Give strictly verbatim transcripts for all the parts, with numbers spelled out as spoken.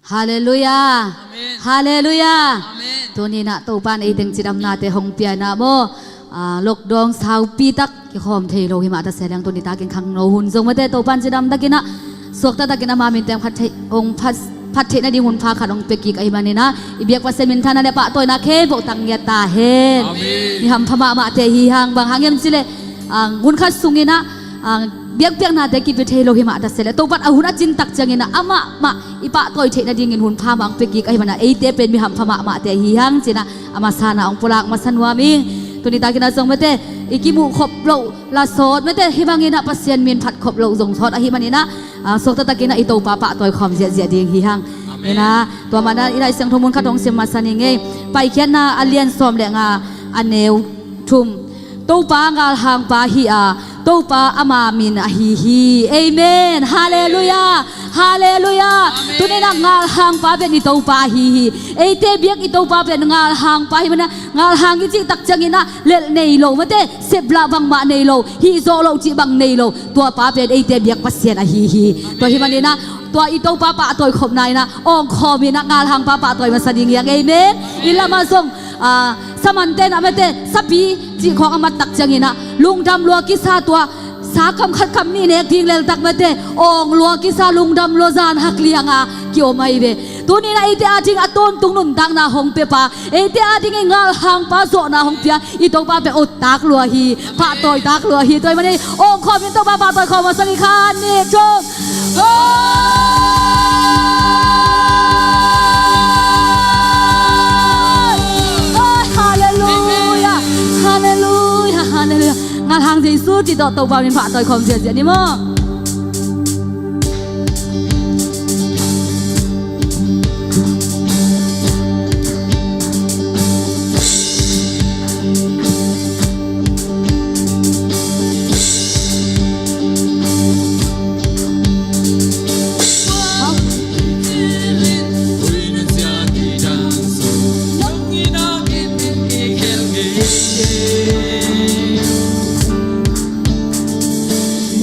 Halleluiah. Amen. Halleluiah. Amen. Tuni-in ah Topa in ei teng cidamnate hong pia-in ah maw, ah, lockdown saupi tak kikhawm thei lo himah ta se leng, tuni takin khangno hun zong mate Topa in cidam takin ah, suakta takin ama min teng phat theih, hong phat, phat theih nading hun pha khat hong pia kik ahih manin ah, i biak Pasian minthanna le pahtawina khempeuh tang ngiat ta hen. Amen. Mi hampha mahmahte hi hang, bang hang hiam cih leh, ah, hun khat sungin ah, ah, biakpiaknate kipia thei lo himah ta se leh, Topa in a hun a cin tak ciangin ah amah mah i pahtawi theih nadingin hun pha mah hong pia kik ahih manin ah, eite pen mi hampha mahmahte hi hang ci-in ah a masa-in ah hong pulak masa nuam ing. Tuni takin ah zong mate, i kimuh khop loh la sawt mate, hih bangin ah Pasian min phat khop loh zong sawt ahih manin ah, ah, suakta takin ah i Topa pahtawi khawm ziahziah ding hi hang. Amen. Ina, tua manin ah i Lai Siangtho mun khat hong sim masa ning ei. Paikhiatna a lian sawm le nga, a neu thum. Topa galhangpa hi a, Topa ama min ahi hi. Amen. Halleluiah. Halleluiah. Amen. Tuni-in ah galhangpa pen i Topa ahi hi. Eite biak i Topa pen galhangpa ahih manin ah, galhang i cih tak ciangin ah lelh nei lo mate, seplah bangmah nei lo, hih zawh loh cih bang nei lo, tua pa pen eite biak Pasian ahi hi. Tua ahih manin ah, tua i Topa pahtawi khopna in ah, awngkhawm in ah galhangpa pahtawi masa ding hi hang. Amen. I lamah zong, ah, samante'n ah mate, sapi cih khawng a mat tak ciangin ah lungdam lua kisa, tua sa kam khat kam nih nek ding lel tak mate, awng lua kisa, lungdam lua, zan hak liang a kiom ahi ve. Tuni-in ah eite ading a tawntung nuntakna hong pia pa, eite adingin galhangpa zawhna hong pia i Topa pen ottak lua hi, pahtawitak lua hi. Tua ahih manin awngkhawm in Topa pahtawi khawm masa ni. Khat, nih, thum. Oi, oi, halleluiah. Halleluiah. Halleluiah. Galhang Jesu cih tawh Topa min pahtawi khawm ziahziah ni maw.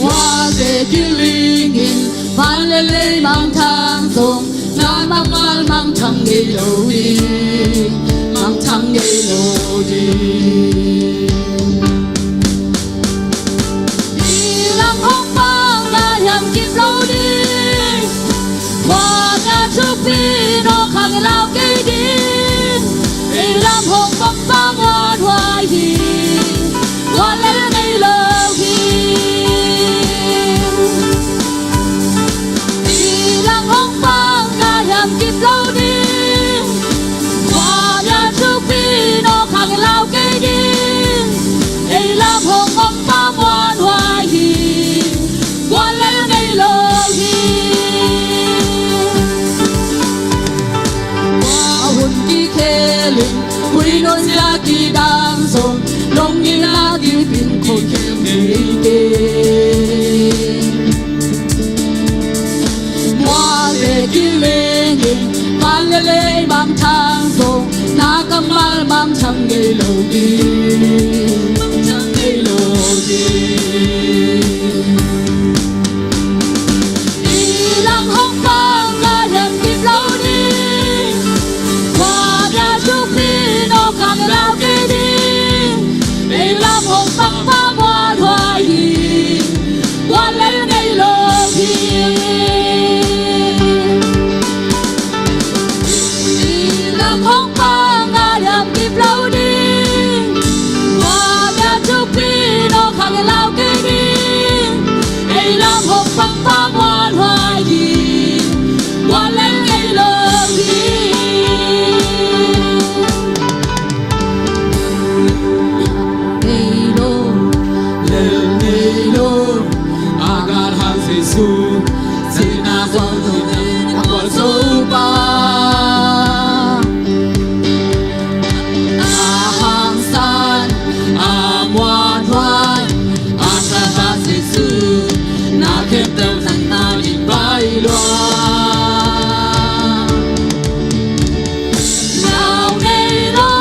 Mualte kilingin, van le lei mangthang zong, na kammal mangthang ngei lo ding, mangthang ngei lo ding. Ei lam hong pang na hiam kip lo ding. Khuamial thukpi nawk hang lau kei ding. Ei lam hong pang pa muanhuai hi. Guallel ngei lo hi. Ei lam hong pang na hiam kip lo ding. Khuamial thukpi nawk hang lau kei ding. Ei lam hong pang pa muanhuai hi. Guallel ngei lo hi. Kua hun kikhelin, khuinun sia kidam zong, lungdamna kipin khuakhia ngei kei. Mualte kilingin, van le lei mangthang zong, na kammal mangthang ngei lo ding, mangthang ngei lo ding. Ei lam hong pang na hiam kip lo ding. Khuamial thukpi nawk hang lau kei ding. Ei lam hong pang pa muanhuai hi. Guallel ngei lo hi. Ei lam hong pang na hiam kip lo ding. Khuamial thukpi nawk hang lau kei ding. Ei lam hong pang pa muanhuai hi. Guallel ngei lo hi. Ngei lo, lel ngei lo, a galhang Jesu, sihna suang zong a gualzo pa. A hangsan, a muanhuai, a thahat Jesu, na khempeuh zang nading pai lua. Nau ngei lo,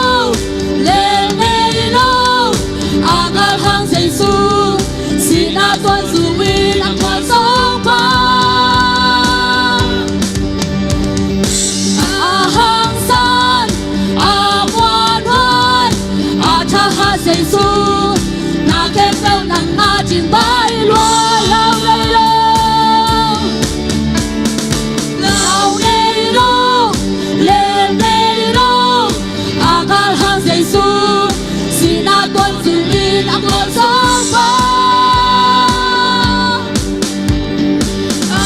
lel ngei lo, a galhang Jesu, sihna tuan zong in a gualzo pa. Cing bai lua lau nei lo, lau nei lo, lel nei lo, a kal hang Jesu, sihna tuan cil in a kuan sawng pa. A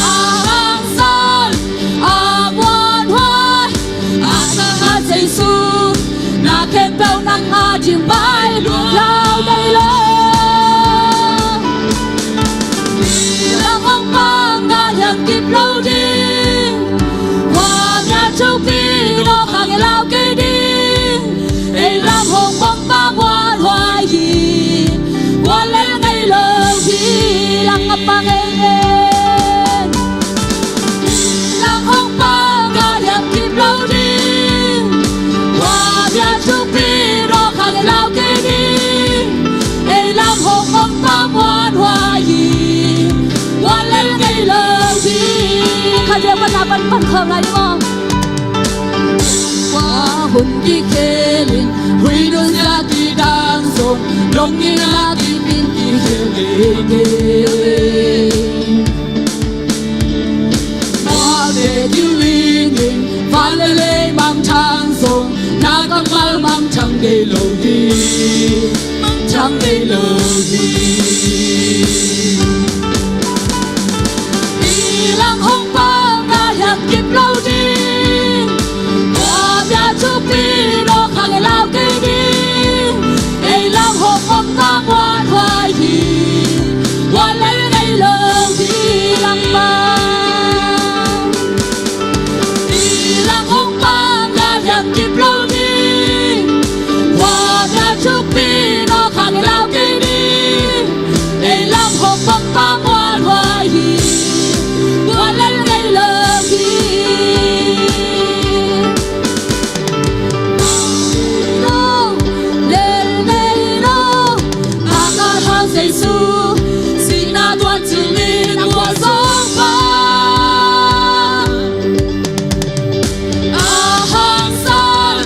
hangsan, a muanhuai, a thahat Jesu, na khempeuh nang a ding bai lua lau nei lo. Lam hong pang ngal hiam kip lo ding, hua mia thupi no khang lau kei ding. Ei lam hong pang pa muanhuai hi, guan lel ngei lo hi, lam a pang ei ngen. Lam hong pang ngal hiam kip lo ding, hua mia thupi no khang lau kei ding. Ei lam hong pang pa muanhuai hi, guan lel ngei lo hi. Khat vei pan a pan pan khawm lai ding aw. Hua hun kikhelin, hui nunzia kidang zong, lungngilh a kipin kikhel ngei kei. Mualte kilingin, van le lei mangthang zong, na kammal mangthang ngei lo hi, mangthang ngei lo hi. I lam hong pang ngal hiam kip lo ding, hua mia thupi no khang lau kei ding. Ei lam hong pang pa muanhuai hi, guan lel ngei lo hi, lam pang. I lam hong pang ngal hiam kip lo ding, hua mia thupi no khang lau kei ding. Ei lam hong pang pa muanhuai hi, guan lel ngei lo hi. Lo, lel ngei lo, a kal hang Jesu, sihna tuan cil in a kuan sawng pa. A hangsan,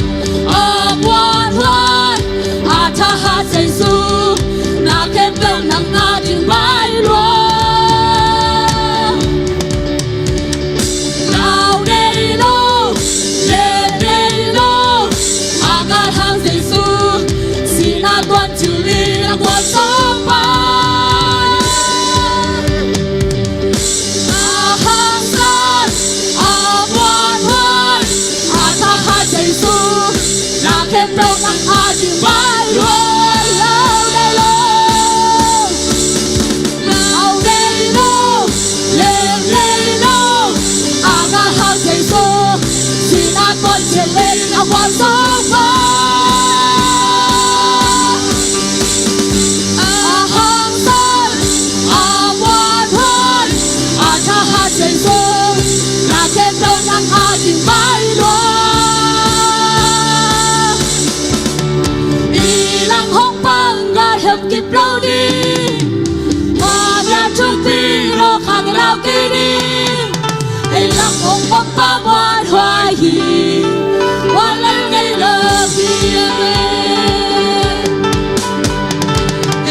a muanhuai, a thahat Jesu, na khempeuh nang a ding bai lua. Lau nei lo, lel nei lo, a kal hang Jesu, sihna tuan cil in a kuan sawng pa. A hangsan, a muanhuai, a thahat Jesu, na khempeuh nang a ding bai lua. Lau nei lo, lau nei lo, lel nei lo, a kal hang Jesu, sihna tuan cil in a kuan sawng pa. A hangsan, a muanhuai, a thahat Jesu, na khempeuh nang a ding bai lua. I lam hong pang ngal hiam kip lo ding, hua mia thupi no khang lau kei ding. Ei lam hong pang pa muanhuai hi, guan lel ngei lo hi.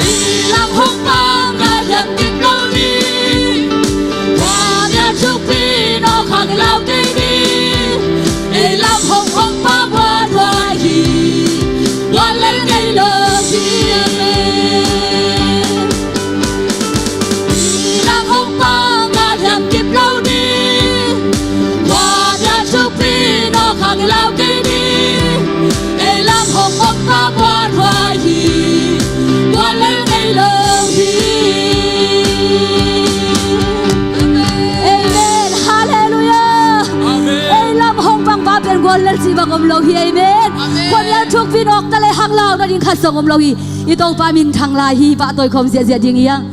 Ei lam hong pang ngal hiam kip lo ding, hua mia thupi no khang lau kei ding. Ei lam hong pang pa muanhuai hi, guan lel ngei lo hi. Lam hong pang ngal hiam kip lo ding, hua mia thupi no khang lau kei ding. Ei lam hong pang pa muanhuai hi, guan lel ngei lo hi. Amen. Halleluiah. Amen. Ei lam hong pang pa pen guan lel cih bang om lo hi. Amen. Amen. Khuamial thukpi nawk ta leh hang lau nading khat zong om lo hi. I Topa minthang lai hi. Pahtawi khawm ziahziah ding hi hang.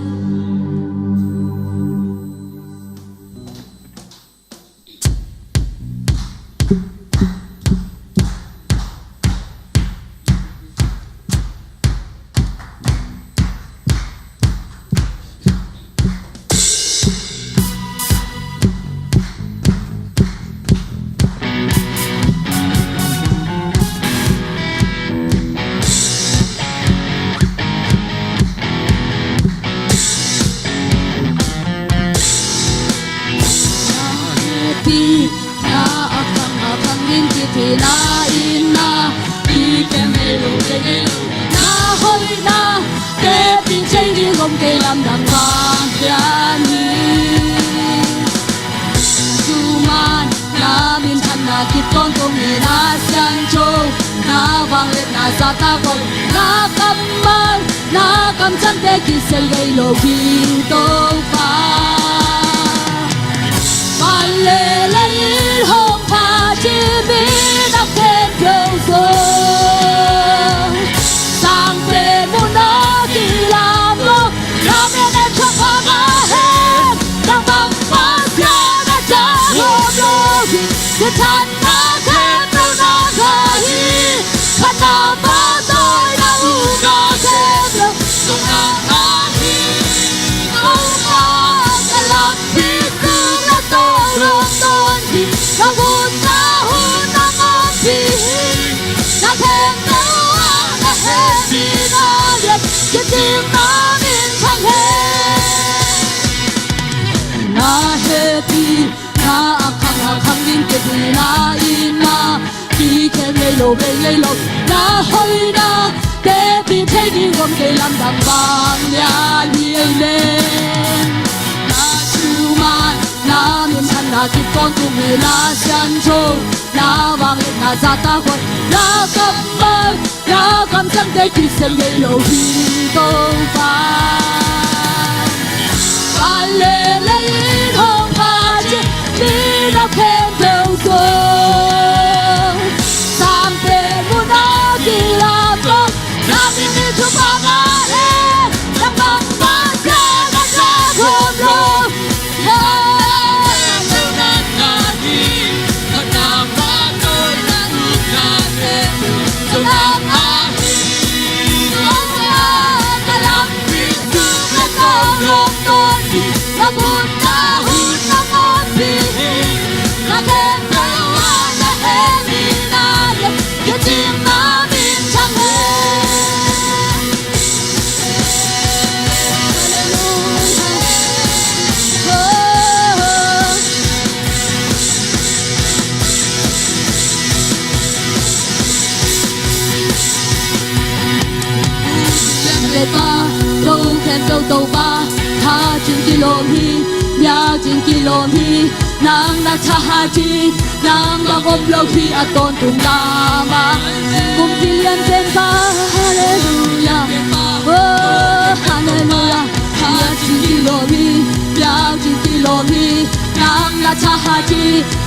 Om kei lamdang vang hian hi. Tuman na minthanna kip tawntung hi. Na siangtho, na vangliatna zahtak hoih, na kammal, na kamciamte kisel ngei lo hi Topa. Vanlei leiin hong pha ding mi na khempeuh zong, sangpen muna kilam lo, na min in thupha ngah hen. Nang bang Pasian a tang om lo hi. Minthanna khempeuh nang ngah hi. Phatna, pahtawina, upna khempeuh zong nang ngah hi. Topa, ka lampi sung na tawlawm tawn hi. Ka vutna hun nang ompih hi. Na khempeuh ah na hehpihna lian, kicing na minthang hen. Na hehpihna a khang a khang ding, kei ding na in mah kikhen ngei lo, bei ngei lo. Na hoihna tepih thei ding om kei lamdang vang hian hi. Amen. Na thuman na minthanna kip tawntung hi. Na siangtho, na vangliatna zahtak hoih, na kammal, na kamciamte kisel ngei lo hi Topa. Vanlei leiin hong pha ding mi na khempeuh zong, sangpen muna kilam lo, na min in thupha ngah hen. Nang bang Pasian a tang om lo. Tua khempeuh Topa, tha cin kilawm hi, biak cin kilawm hi. Nang na thahat hi, nang bang om lo hi a tawntung lam ah. Kumpi lian pen pa, halleluia. Oh, halleluia. Tha cin kilawm hi, biak cin kilawm hi. Nang na thahat hi,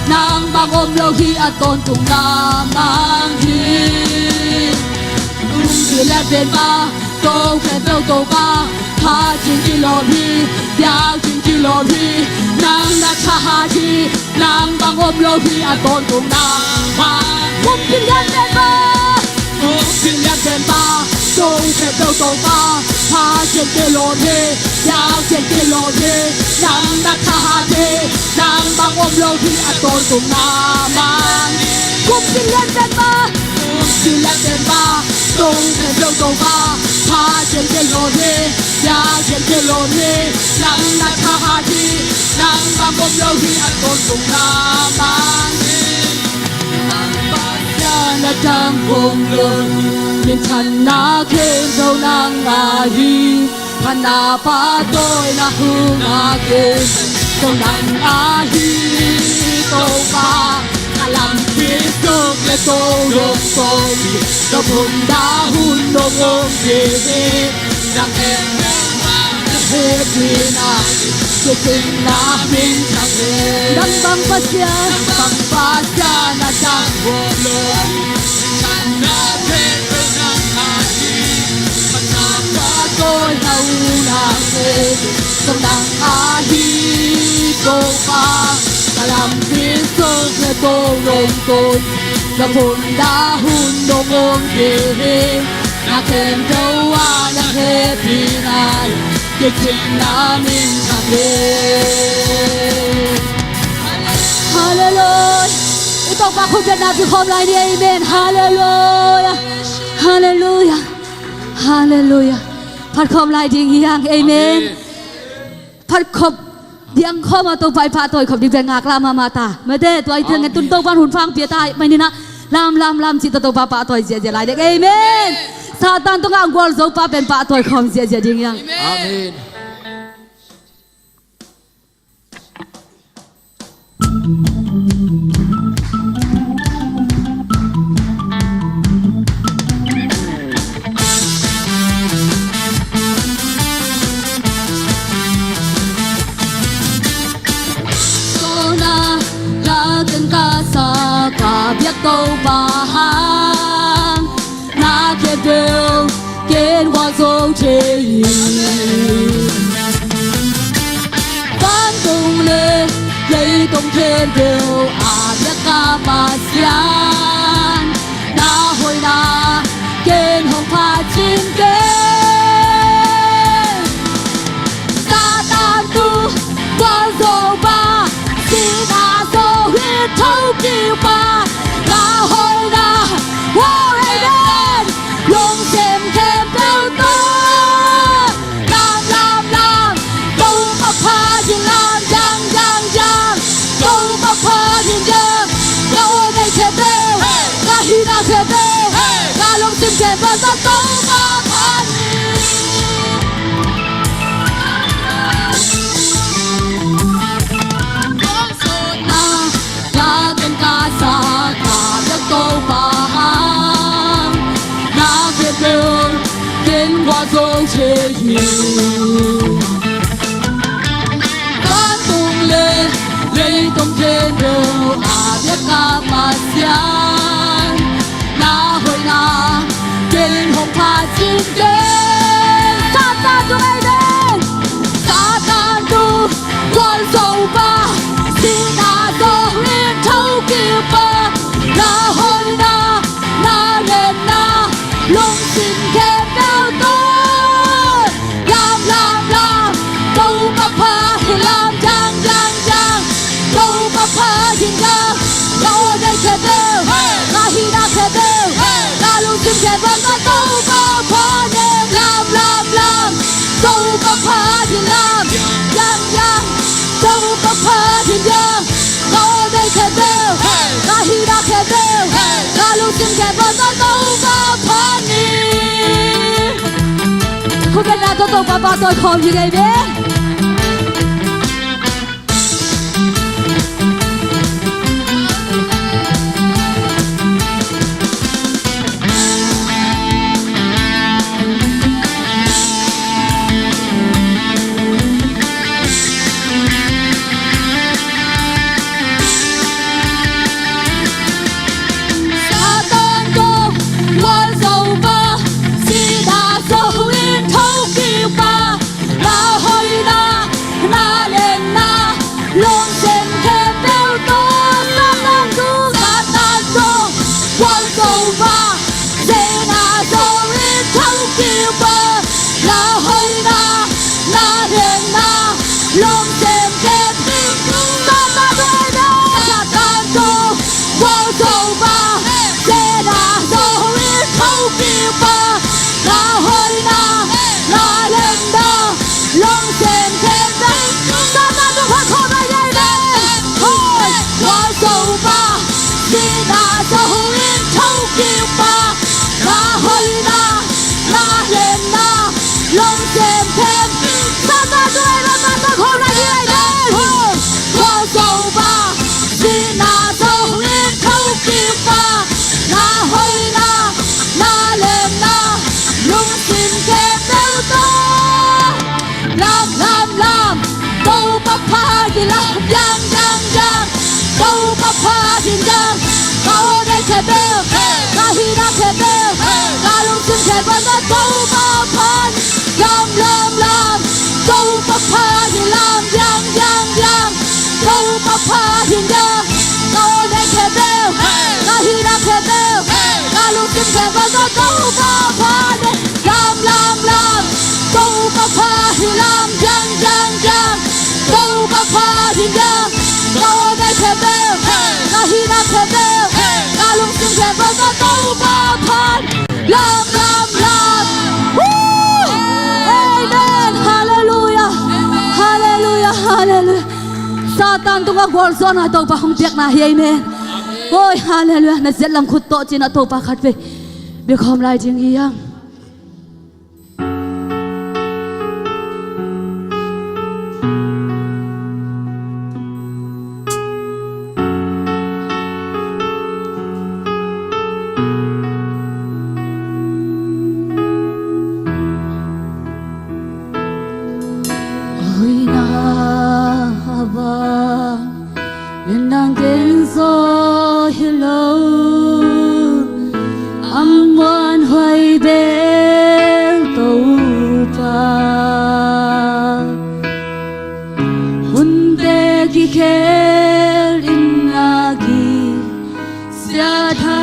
nang bang om lo hi a tawntung lam ah hi. Kumpi lian pen pa, tua khempeuh Topa, tha cin kilawm hi, biak cin kilawm hi. Nang na thahat hi, nang bang om lo hi a tawntung lam ah. Kumpi lian pen pa, kumpi lian pen pa, tua khempeuh Topa, tha cin kilawm hi, biak cin kilawm hi. Nang na thahat hi, nang bang om lo hi a tawntung lam ah. Kumpi lian pen pa, kumpi lian pen pa, tua khempeuh Topa, tha cin kilawm hi, biak cin kilawm hi. Nang na thahat hi, nang bang om lo hi a tawntung lam ah. Nang Pasian a tang om lo hi. Minthanna khempeuh nang ngah hi. Phatna, pahtawina, upna khempeuh zong nang ngah hi. Topa, ka lampi sung na tawlawm tawn hi. Ka vutna hun nong ompih hi. Na khempeuh ah na hehpihna, kicing na minthang hi. Nang bang Pasian, nang bang Pasian a tang om lo hi. Minthanna khempeuh nang ngah hi. Phatna, pahtawina, upna khempeuh zong nang ngah hi. Topa, ka lampi sung na tawlawm tawn hi. Ka vutna hun nong ompih hi. Na khempeuh ah na hehpihna, kicing na minthang hi. Halleluia. I Topa khut beng na pia khawm lai ni. Amen. Halleluia. Halleluia. Halleluia. Phat khawm lai ding hi hang. Amen. Amen. Phat khop diang khawm a, Topa i pahtawi khop ding bek ngak lam mahmah ta. Mate, tua i tiang ngen tun Topa hun fang pia ta, mai ni na. Lam, lam, lam, cih ta Topa pahtawi ziahziah lai dek. Amen. Satan tungah gualzo pa pen pahtawi khawm ziahziah ding hi hang. Amen. Sona, la ken ka sa ka biak Topa hang, na khempeuh ken gualzo thei hi. Vantung le leitung khempeuh a biak ka Pasian, na hoihna ken hong phat cing kei. Satan tung gualzo pa, sihna zo hi thokik pa, na hoihna, oh, amen, lungsim khempeuh tawh. Lam, lam, lam, Topa phat in lam, yang, yang, yang. Topa phat in yang. Ka aw nei khempeuh, ka hihna khempeuh, ka lungsim khempeuh tawh Topa phat in. Na, na ken ka sa ka biak Topa hang, na khempeuh ken gualzo thei hi. Vantung le leitung khempeuh a biak ka Pasian, na hoihna ken hong phat cing kei. Satan tung, amen. Satan tung gualzo pa, sihna zo hi thokik pa, na hoihna, na lianna, lungsim khempeuh tawh. Lam, lam, lam, Topa phat in lam, yang, yang, yang. Topa phat in yang. Ka aw nei khempeuh, ka hihna khempeuh, ka lungsim khempeuh tawh Topa phat in lam, lam, lam. Topa phat in lam, yang, yang. Topa phat in yang. Ka aw nei khempeuh, ka hihna khempeuh, ka lungsim khempeuh tawh Topa phat in. Khut beng na tawh Topa pahtawi khawm ding hi ve. Satan tung gualzo pa, sihna zo hi thokik pa, na hoihna, na lianna, lungsim khempeuh tawh. Satan tung, Satan tung gualzo pa, sihna zo hi thokik pa, na hoihna, na lianna, lungsim khempeuh tawh. Satan tung, Satan tung gualzo pa, sihna zo hi thokik pa, na hoihna, na lianna, lungsim khempeuh. Satan tung phat khawm lai, amen. Hoi, gualzo pa, sihna zo hi thokik pa, na hoihna, na lianna, lungsim khempeuh. Satan tung, amen, pahtawi khawm lai, amen. Hoi, gualzo pa, sihna zo hi thokik pa, na hoihna, na lianna, lungsim khempeuh tawh. Lam, lam, lam, Topa phat in lam, yang, yang, yang. Topa phat in yang. Ka aw nei khempeuh, ka hihna khempeuh, ka lungsim khempeuh tawh Topa phat in lam, lam, lam. Topa phat in lam, yang, yang, yang. Topa phat in yang. Ka aw nei khempeuh, ka hihna khempeuh, ka lungsim khempeuh tawh Topa phat in lam, lam, lam. Topa phat in lam, yang, yang, yang. Topa phat in yang. Ka aw nei khempeuh, ka hihna khempeuh, ka lungsim khempeuh tawh Topa phat in lam, lam, lam. Woo! Amen. Halleluiah. Halleluiah. Halleluiah. Satan tungah gualzawhna Topa hong piakna hi. Amen. Hoi, halleluiah. Na ziat lam khut tawh ci-in a Topa khatvei biak khawm lai ding hi hang. Hunte kikhel in a kisia tha,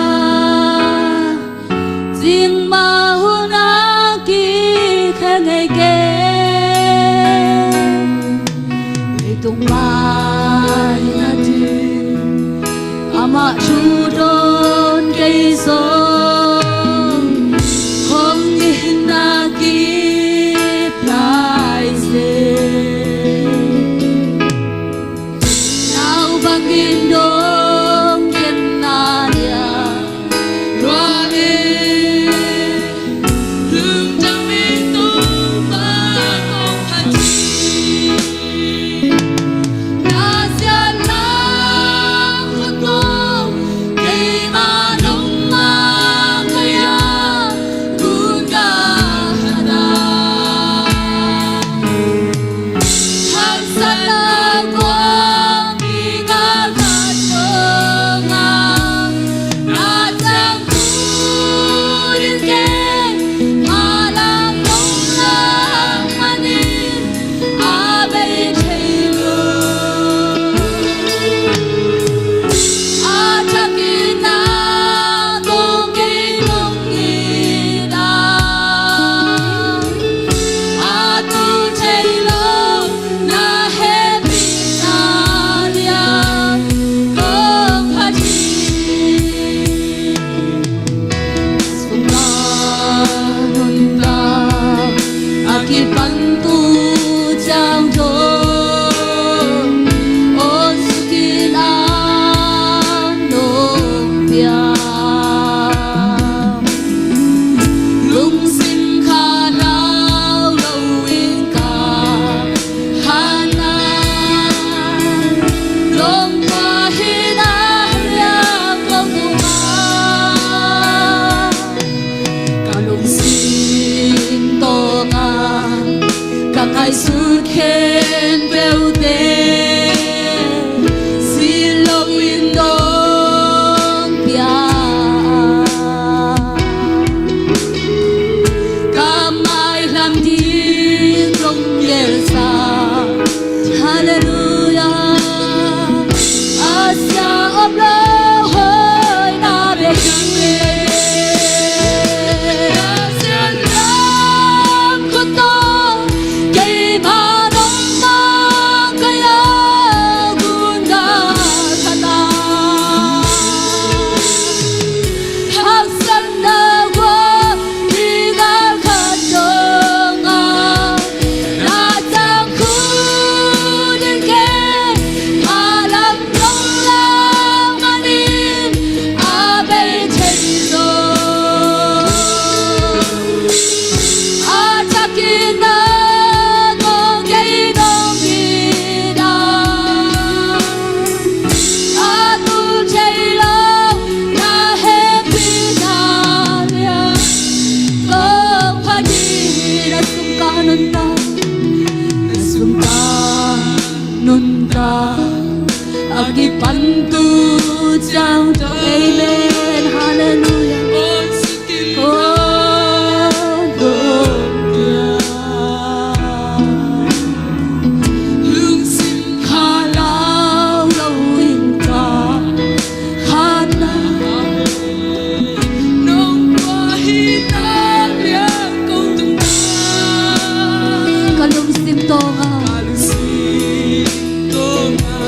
cingmah hun a kikhel ngei kei. Leitung mai na ding amah thu dawn kei zong, hong in a kip lai se. Nau bangin dong ken na nia lua e. Lungdam in Topa kong phat hi. Na siatna khuatung keima nong makaih a, gun ka khat a, haksatna guang i ka khat dong a, na ciang thu ding kei, a lam nong lak manin a bei thei lo. A thakin a kong kei nong it a, a tul thei lo na hehpihna lian kong phat hi. Sungah nuntak a kipan tu ciang dong, aw suk in a nong piang. Lungsim kha lau lo in ka khanna, lungpa hi na liang kong mu a, ka lungsim tawh ka, ka ngaihsut khempeuhte si lo in dong pia. Ka mailam ding dong gelsa. Halleluiah. A sia om lo hoihna bek hi. A sia lam khut tawh keima nong makaih a, gun ka khat a, haksatna guang i ka khat dong a, na ciang thu ding kei, a lam nong lak manin a bei thei lo. A thakin a kong kei nong it a, a tul thei lo na hehpihna lian kong phat hi. Na sungah nuntak, na sungah nuntak a kipan tu ciang dong. Amen. Halleluiah. Oh, dong pia. Lungsim kha lau lo in ka khanna, nong pua hi ta lian kong tung ta. Ka lungsim tawh a, ka lungsim tawh a,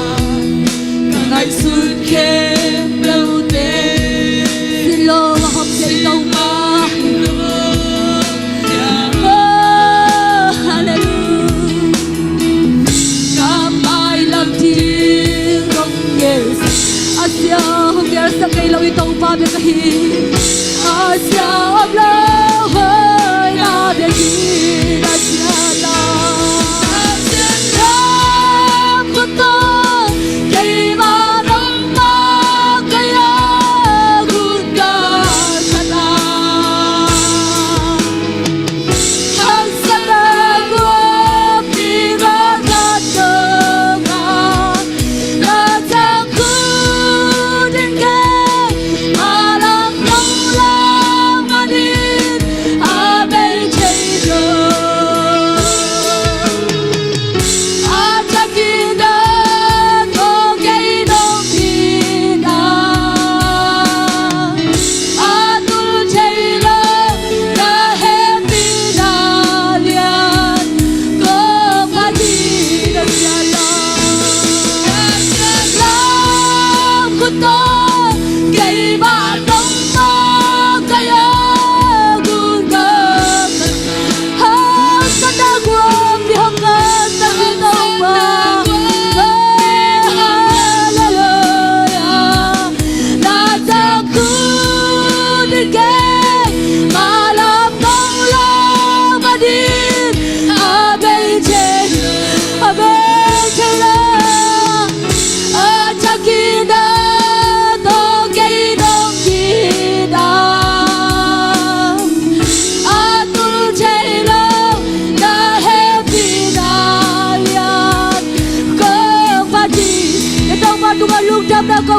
ka ngaihsut khempeuhte si lo a hong thei Topa. Oh, halleluiah. Ka mailam ding dong gelsa. A sia hong gelsa kei lo i Topa bek ahi. A sia om lo hoihna bek hi. Na sia lam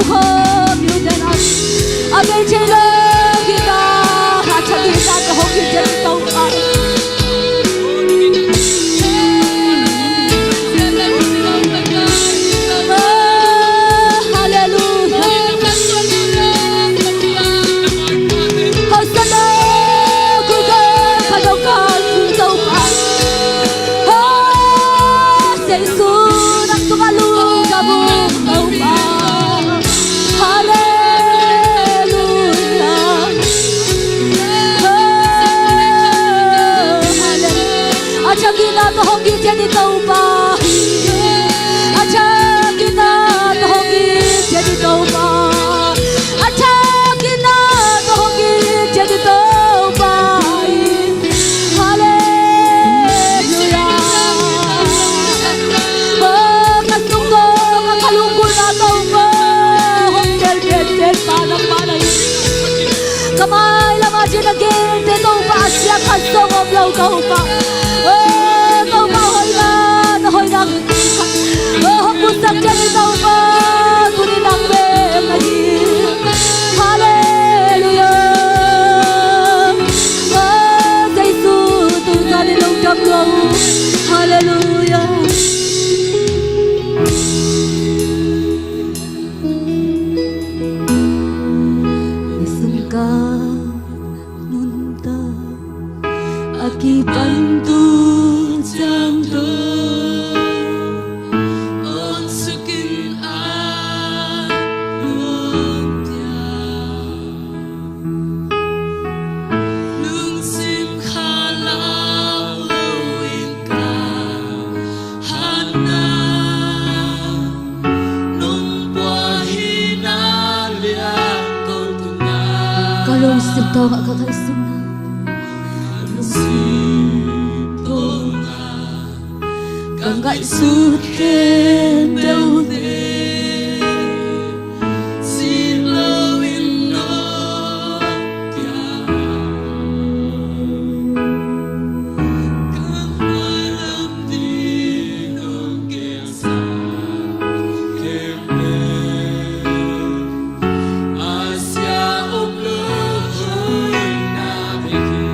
Khawm, you tell us. A bei thei lo, gita, a tha gita ka hong gita ni Topa. Oh, hallelujah. Hosanna, kuka, ka dong ka, Topa. Oh, Jesu, nang tungah lungdam ung Topa. Halleluia. Oh, halleluia. A tha gina tawh hong gin ciat ni Topa. A tha gina tawh hong gin ciat ni Topa. A tha gina tawh hong gin ciat ni Topa. Halleluia. Oh, ka sungkawng, ka lunggulhna Topa, hong tel, tel, tel, pa, nangmah na hi. Ka mailam ah cih na gen te Topa, a sia khat zong om lo Topa. Oh, Topa hoihna, na hoihna. Oh, hong pulsak ciat ni Topa, tuni nang bek na hi. Halleluia. Oh, Jesu, tu zan in lungdam lua ung. Halleluia. Nisim ka nuntak a kipan tu ciang tawh, on sukin a lungtiang. Lungsim khalau loin ka hatna, nong pua hihna liang ko tungah. Ka lungsim tawngah ka ngaihsutna. Ka lungsim tawngah ka ngaihsut khempeuhte, sih loin nong piak. Ka mailam ding nong gensa khempeuh, a sia om lo hoihna bek hi.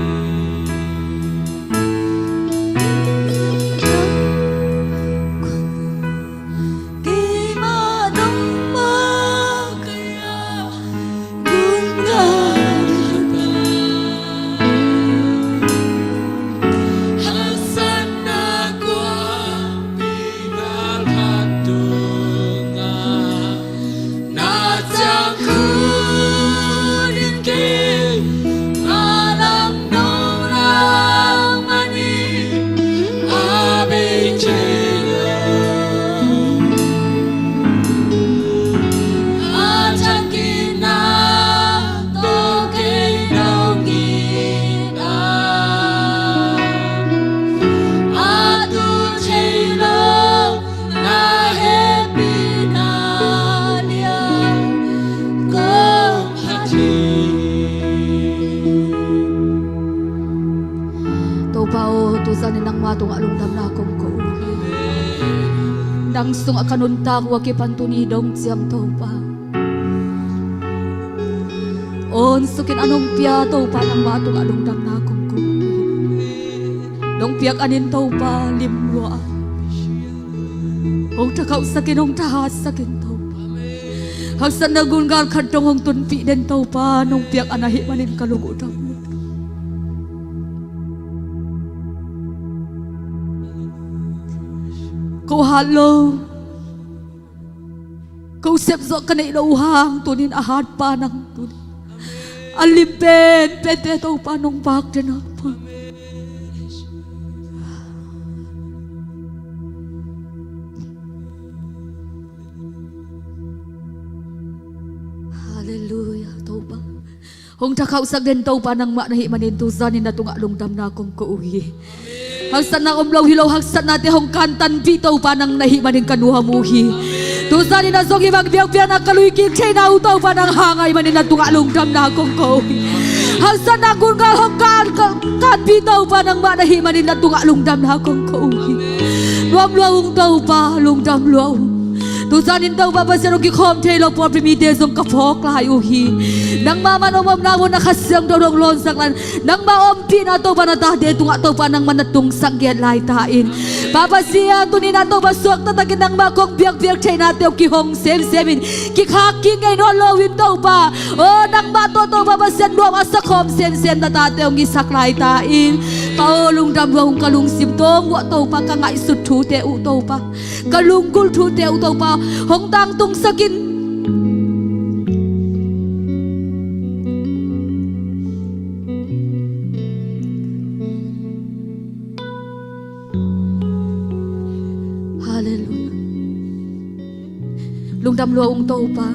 Na ciang khut in kei, a lam nong nang manin, a bei thei lo. A thagina tawh kei nong it a, a tu thei lo. Na hehpihna liang kong phat hi. Topa aw, tuzan in nangma tungah lungdamna kong ko uh hi. Nang sungah ka nuntak uh a kipan tuni dong ciang Topa, on sukin a nong pia Topa, nangma tungah lungdamna kong ko uh hi. Nong piak anin Topa lim lua a, hong thakhauhsak in, hong thahatsak in Topa. Haksatna gungal khat dong hong tunpih den Topa, nong piak an ahih manin ka lung uh dam lua. Ko hat lo, ko sep zawh ka neih loh uh hang tunin a hat pa nang tunin a lim penpente Topa nong vak den a pa. Halleluia Topa. Hong thakhauhsak den Topa nangmah na hih manin tuzan in na tungah lungdamna kong ko uh hi. Haksatna om lo hi lo, haksatnate hong kantanpih Topa nang na hih manin ka nuam uh hi. Tuzan in a zong hih bang biakpiakna ka luikik theihna uh Topa nang hang ahih manin na tungah lungdamna kong ko uh hi. Haksatna gungal hong kan, kan, kanpih Topa nangmah na hih manin na tungah lungdamna kong ko uh hi. Nuam lua ung Topa, lungdam lua ung. Tuzanin Topa Pasian, hong kikhawm thei lo pawlpi mite zong ka phawk lai uh hi. Nangmah man hong omna uh na Kha Siangtho hong lawnsak lai in, nangmah ompihna Topa na tate tungah Topa nangmah na tungsak ngiat lai ta in. Pa Pasian, tuni-in ah Topa suak taktakin nangmah kong biakpiak theihnate uh kihong semsem in, kikhak kik ngei nawn lo in Topa, aw nangmah tawh Topa Pasian nuam a sakhawm semsem na tate hong hisak lai ta in. Pa aw, lungdam lua ung, ka lungsim tawng uah Topa ka ngaihsut thute uh Topa, ka lunggulh thute uh Topa hong tangtungsak in. Halleluiah. Lungdam lua ung Topa.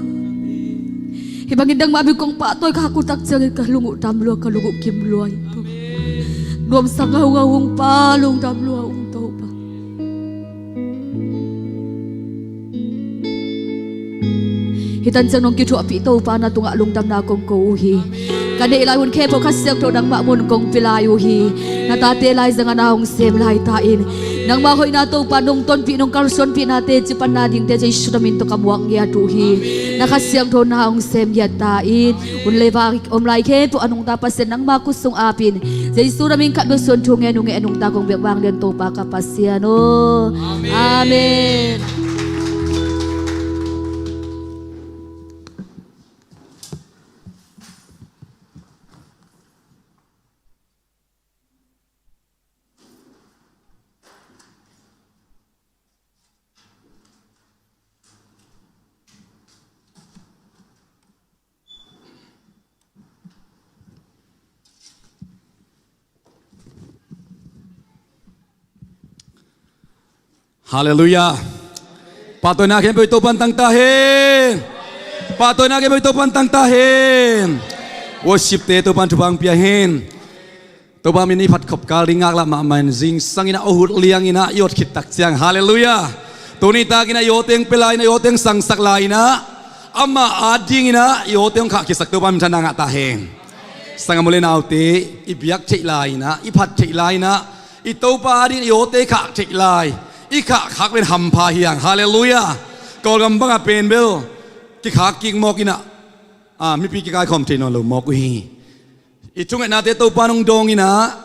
Hih bangin nangmah min kong pahtawi ka hak uh tak ciangin ka lung uh dam lua, ka lung uh kim lua in Topa. Nuamsa ngaungau ung Pa, lungdam lua ung Topa. Hih tan ciang nong kithuahpih Topa, na tungah lungdamna kong ko uh hi. Ka neih lai hun khempeuh Kha Siangtho nangmah mun kong pia lai uh hi. Na tate lai zangah na hong sem lai ta in. Nangmah hoihna Topa nong tonpih, nong kalsuanpihnate cipanna dingte Jesu na min tawh ka muak ngiat uh hi. Na Kha Siangtho na hong sem ngiat ta in. Hun le va om lai khempeuh a nungta Pasian nangmah khut sung apin, Jesu na min khat bek suang thu ngen uh, ngen nungta kong biak vanglian Topa ka Pasian aw. Amen. Amen. Halleluiah. Pahtawina khempeuh Topan tang ta hen. Pahtawina khempeuh Topan tang ta hen. Worship-te Topan thupha pia hen. Topa min i phat khop kal ding ngaklah mahmah in, zingsang in ah awhut liang in ah i awt khit tak ciang, halleluiah, tuni tak in ah i aw teng pia lai in ah, i aw teng sangsak lai in ah, amah ading in ah i aw teng khah khitsak Topa min thanna ngah ta hen. Sanggam u le naute, i biak theih lai in ah, i phat theih lai in ah, i Topa ading in i awte khah theih lai, i khah khak pen hampha hi hang, halleluiah. Kawlgam bangah pen bel kikhak kik mawk in ah, a, mipi kikaikhawm thei nawn lo mawk uh hi. I thungetnate Topa in hong dawng in ah,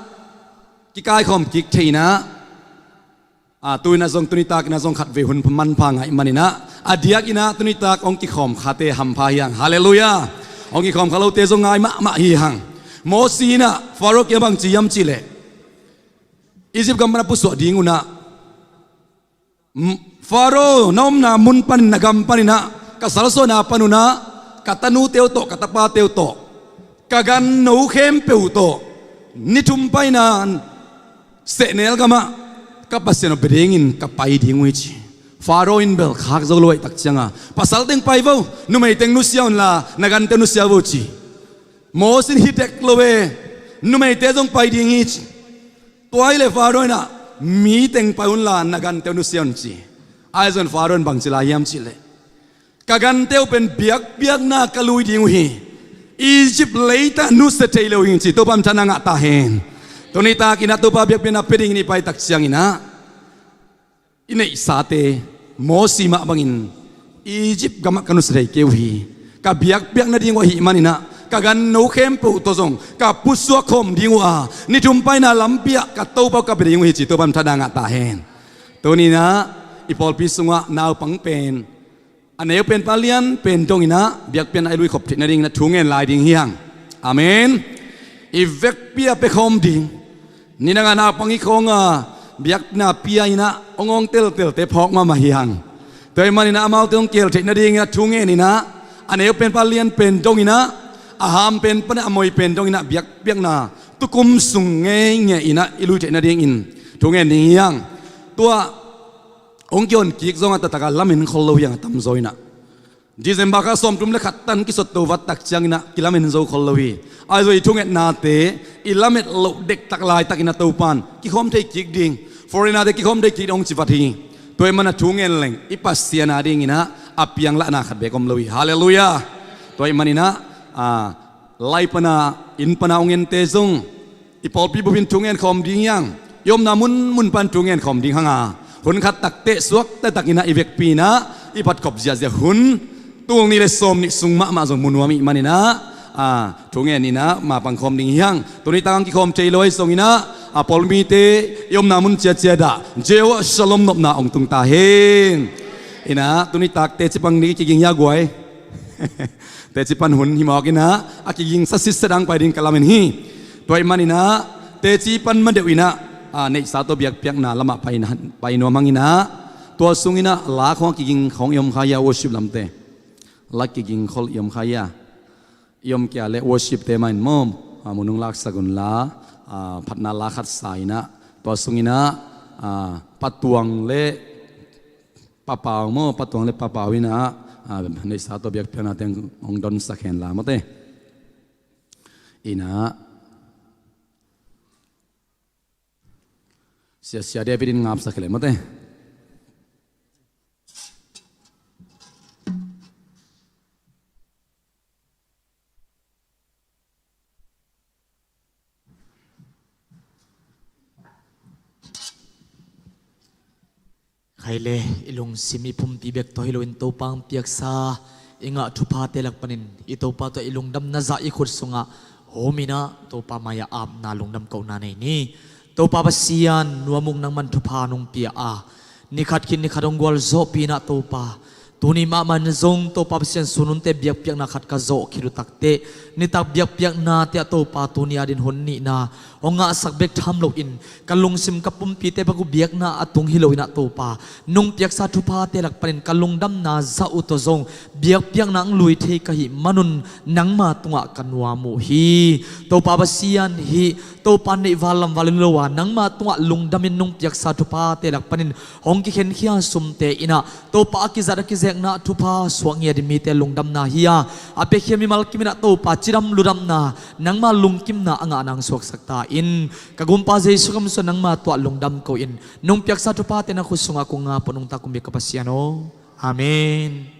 kikaikhawm kik thei in ah, a, tu in ah zong, tuni tak in ah zong khatvei hun manpha ngah ahih man in ah, a diak in ah tuni tak hong kikhawm khate hampha hi hang, halleluiah. Hong kikhawm kha lote zong ngai mahmah hi hang. Mosi in ah Faro kiang bang ci hiam cih leh, Egypt gam pan a pusuah ding un ah, M-, Faro na omna mun panin, na gam panin ah, ka salsawhna pan un ah, ka tanute uh tawh, ka tapate uh tawh, ka ganno khempeuh uh tawh, ni thum paina sehnel gamah ka Pasian aw bia dingin ka pai ding uh hi ci. Faro in bel khak zo lo ahih tak ciangin, pasal teng pai vo, numei teng nusia unla, na gante uh nusia vo ci. Mosi in hi dek lo e, numeite zong pai ding hi ci. Tua hi leh Faro in ah, mi teng pai unla, na gante uh nusia un ci. Ahi zongin Faro in bang ci lai hiam cih leh, ka gante uh pen biakpiakna ka lui ding uh hi. Egypt leitang nusia thei lo hi ci. Topa min thanna ngah ta hen. Tuni tak in ah Topa biakpiakna pia dingin i pai tak ciangin ah, i neihsate, Mosi mah bangin, Egypt gamah ka nusia thei kei uh hi. Ka biakpiak nading uh ahih man in ah, ka ganno khempeuh uh tawh zong ka pusuak khawm ding uh a, ni thum paina lampi ah ka Topa uh ka bia ding uh hi ci. Topa min thanna ngah ta hen. Tuni in ah i pawlpi sungah naupang pen, a neu pen pan a lian pen dong in ah biakpiakna i lui khop theih nading in ah thu ngen lai ding hi hang. Amen. I vekpi a pia khawm ding, nidang a naupang i khawng a, biakna pia in ah awngawng teltelte phawk mahmah hi hang. Tua ahih man in ah amaute hong kihel theih nading in ah thu ngen in ah, a neu pen pan a lian pen dong in ah, a ham pen pan a moi pen dong in ah biakpiakna tukum sung ngeingei in ah i lui theih nadingin thu ngen ding hi hang. Tua hong kihon kik zong a taktak a lamen khol lo hi hang, a tamzaw in ah. December kha sawmthum le khat tan kisot to vat tak ciangin ah kilamen zo khol lo hi. Ahi zong i thungetnate i lamet loh dektak laitak in ah Topa in kikhawm thei kik ding, foreigner-te kikhawm thei kik ding hong ci vat hi. Tua ahih man a thu ngen leng i Pasian ading in ah a pianglahna khat beek om lo hi. Halleluiah. Tua ahih man in ah, a, lai pan a, inn pan a hong ente zong i pawlpi bupin thu ngen khawm ding hi hang. I omna munmun pan thu ngen khawm ding hang a, hun khat tak teh suak taktak in ah i vekpi in ah i phat khop ziahziah hun, tul nih le sawm nih sung mahmah zong mu nuam ih manin ah, a, thu ngen in ah mapang khawm ding hi hang. Tuni tak hong kikhawm thei lo ahi zongin ah, a, pawlmite i omna mun ciacia dah Jehovah Shalom nopna hong tung ta hen. In ah tuni tak teci pan ding i kiging hi a guai. Teci pan hun hi mawk in ah, a kigingsa sitset hong pai ding ka lamen hi. Tua ih manin ah teci pan ma deuh in ah, a, neihsa tawh biakpiakna lamah pai na, pai nuam hang in ah, tua sungin ah la khawng a kiging khawng i om kha hi a, worship lamte. La kiging khol i om kha hi a. I om kei a leh worship te mah in maw, a, mu nong laksak un la, a, phatna la khat sa in ah, tua sungin ah, a, Pa Tuang le Pa Pau maw, Pa Tuang le Pa Pau in ah, a, neihsa tawh biakpiakna teng hong donsak hen la mawte. In ah, Sia, Sia David in ngapsak hi leh mawte. Khai le, i lungsim i pumpi bek tawh hi loin Topa hong piaksa i ngah thuphate lak panin i Topa tawh i lungdamna zah i khut sungah hawm in ah Topa mai-ah apna lungdam kohna nei ni. Topa Pasian, nuam ung, nangman thupha nong pia a, ni khat khit ni khat hong gualzawhpih in ah Topa, tuni mahmah in zong Topa Pasian, sun hunte biakpiakna khat ka zawh khit uh takteh, nitak biakpiaknate ah Topa tuni a ding hun nihna hong ngahsak bek tham loin ka lungsim ka pumpite bek uh biakna a tung hi loin ah Topa, nong piaksa thuphate lak panin ka lungdamna zah uh tawh zong biakpiakna hong lui thei ka hih manun nangma tungah ka nuam uh hi. Topa Pasian, hih Topa neih val lam val in lo a, nangma tungah lungdamin nong piaksa thuphate lak panin hong kikhenkhia sumte in ah Topa a kizat a kizekna thupha suak ngiat ding mite lungdamna hi a, a piakhia mimal kim in ah Topa cidam ludamna, nangma lungkimna a ngahna hong suaksak ta in. Ka Gumpa Jesu Khrist min suang nangma tungah lungdam ko-in nong piaksa thuphate na khut sungah kong ngap uh nungta kong biak ka Pasian aw. Amen.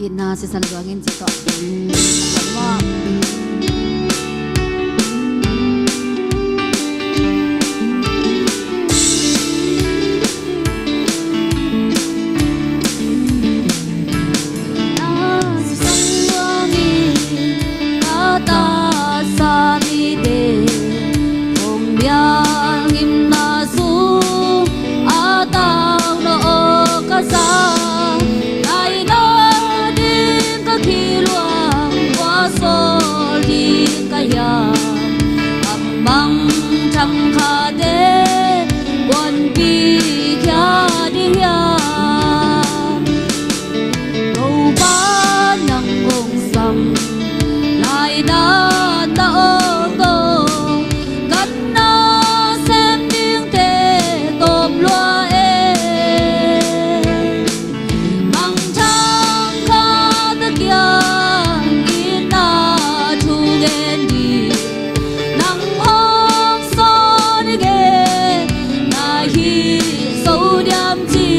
Itna sisan zuangin ci tawh. Mangthang khate kuanpi khia ding hiam? Topa nang hong sam lai na ta aw ko, kan nasem dingte tawm lua e. Mangthang khate kiang itna thu gen ding nang hong sawn i gen na hi zo diam ci.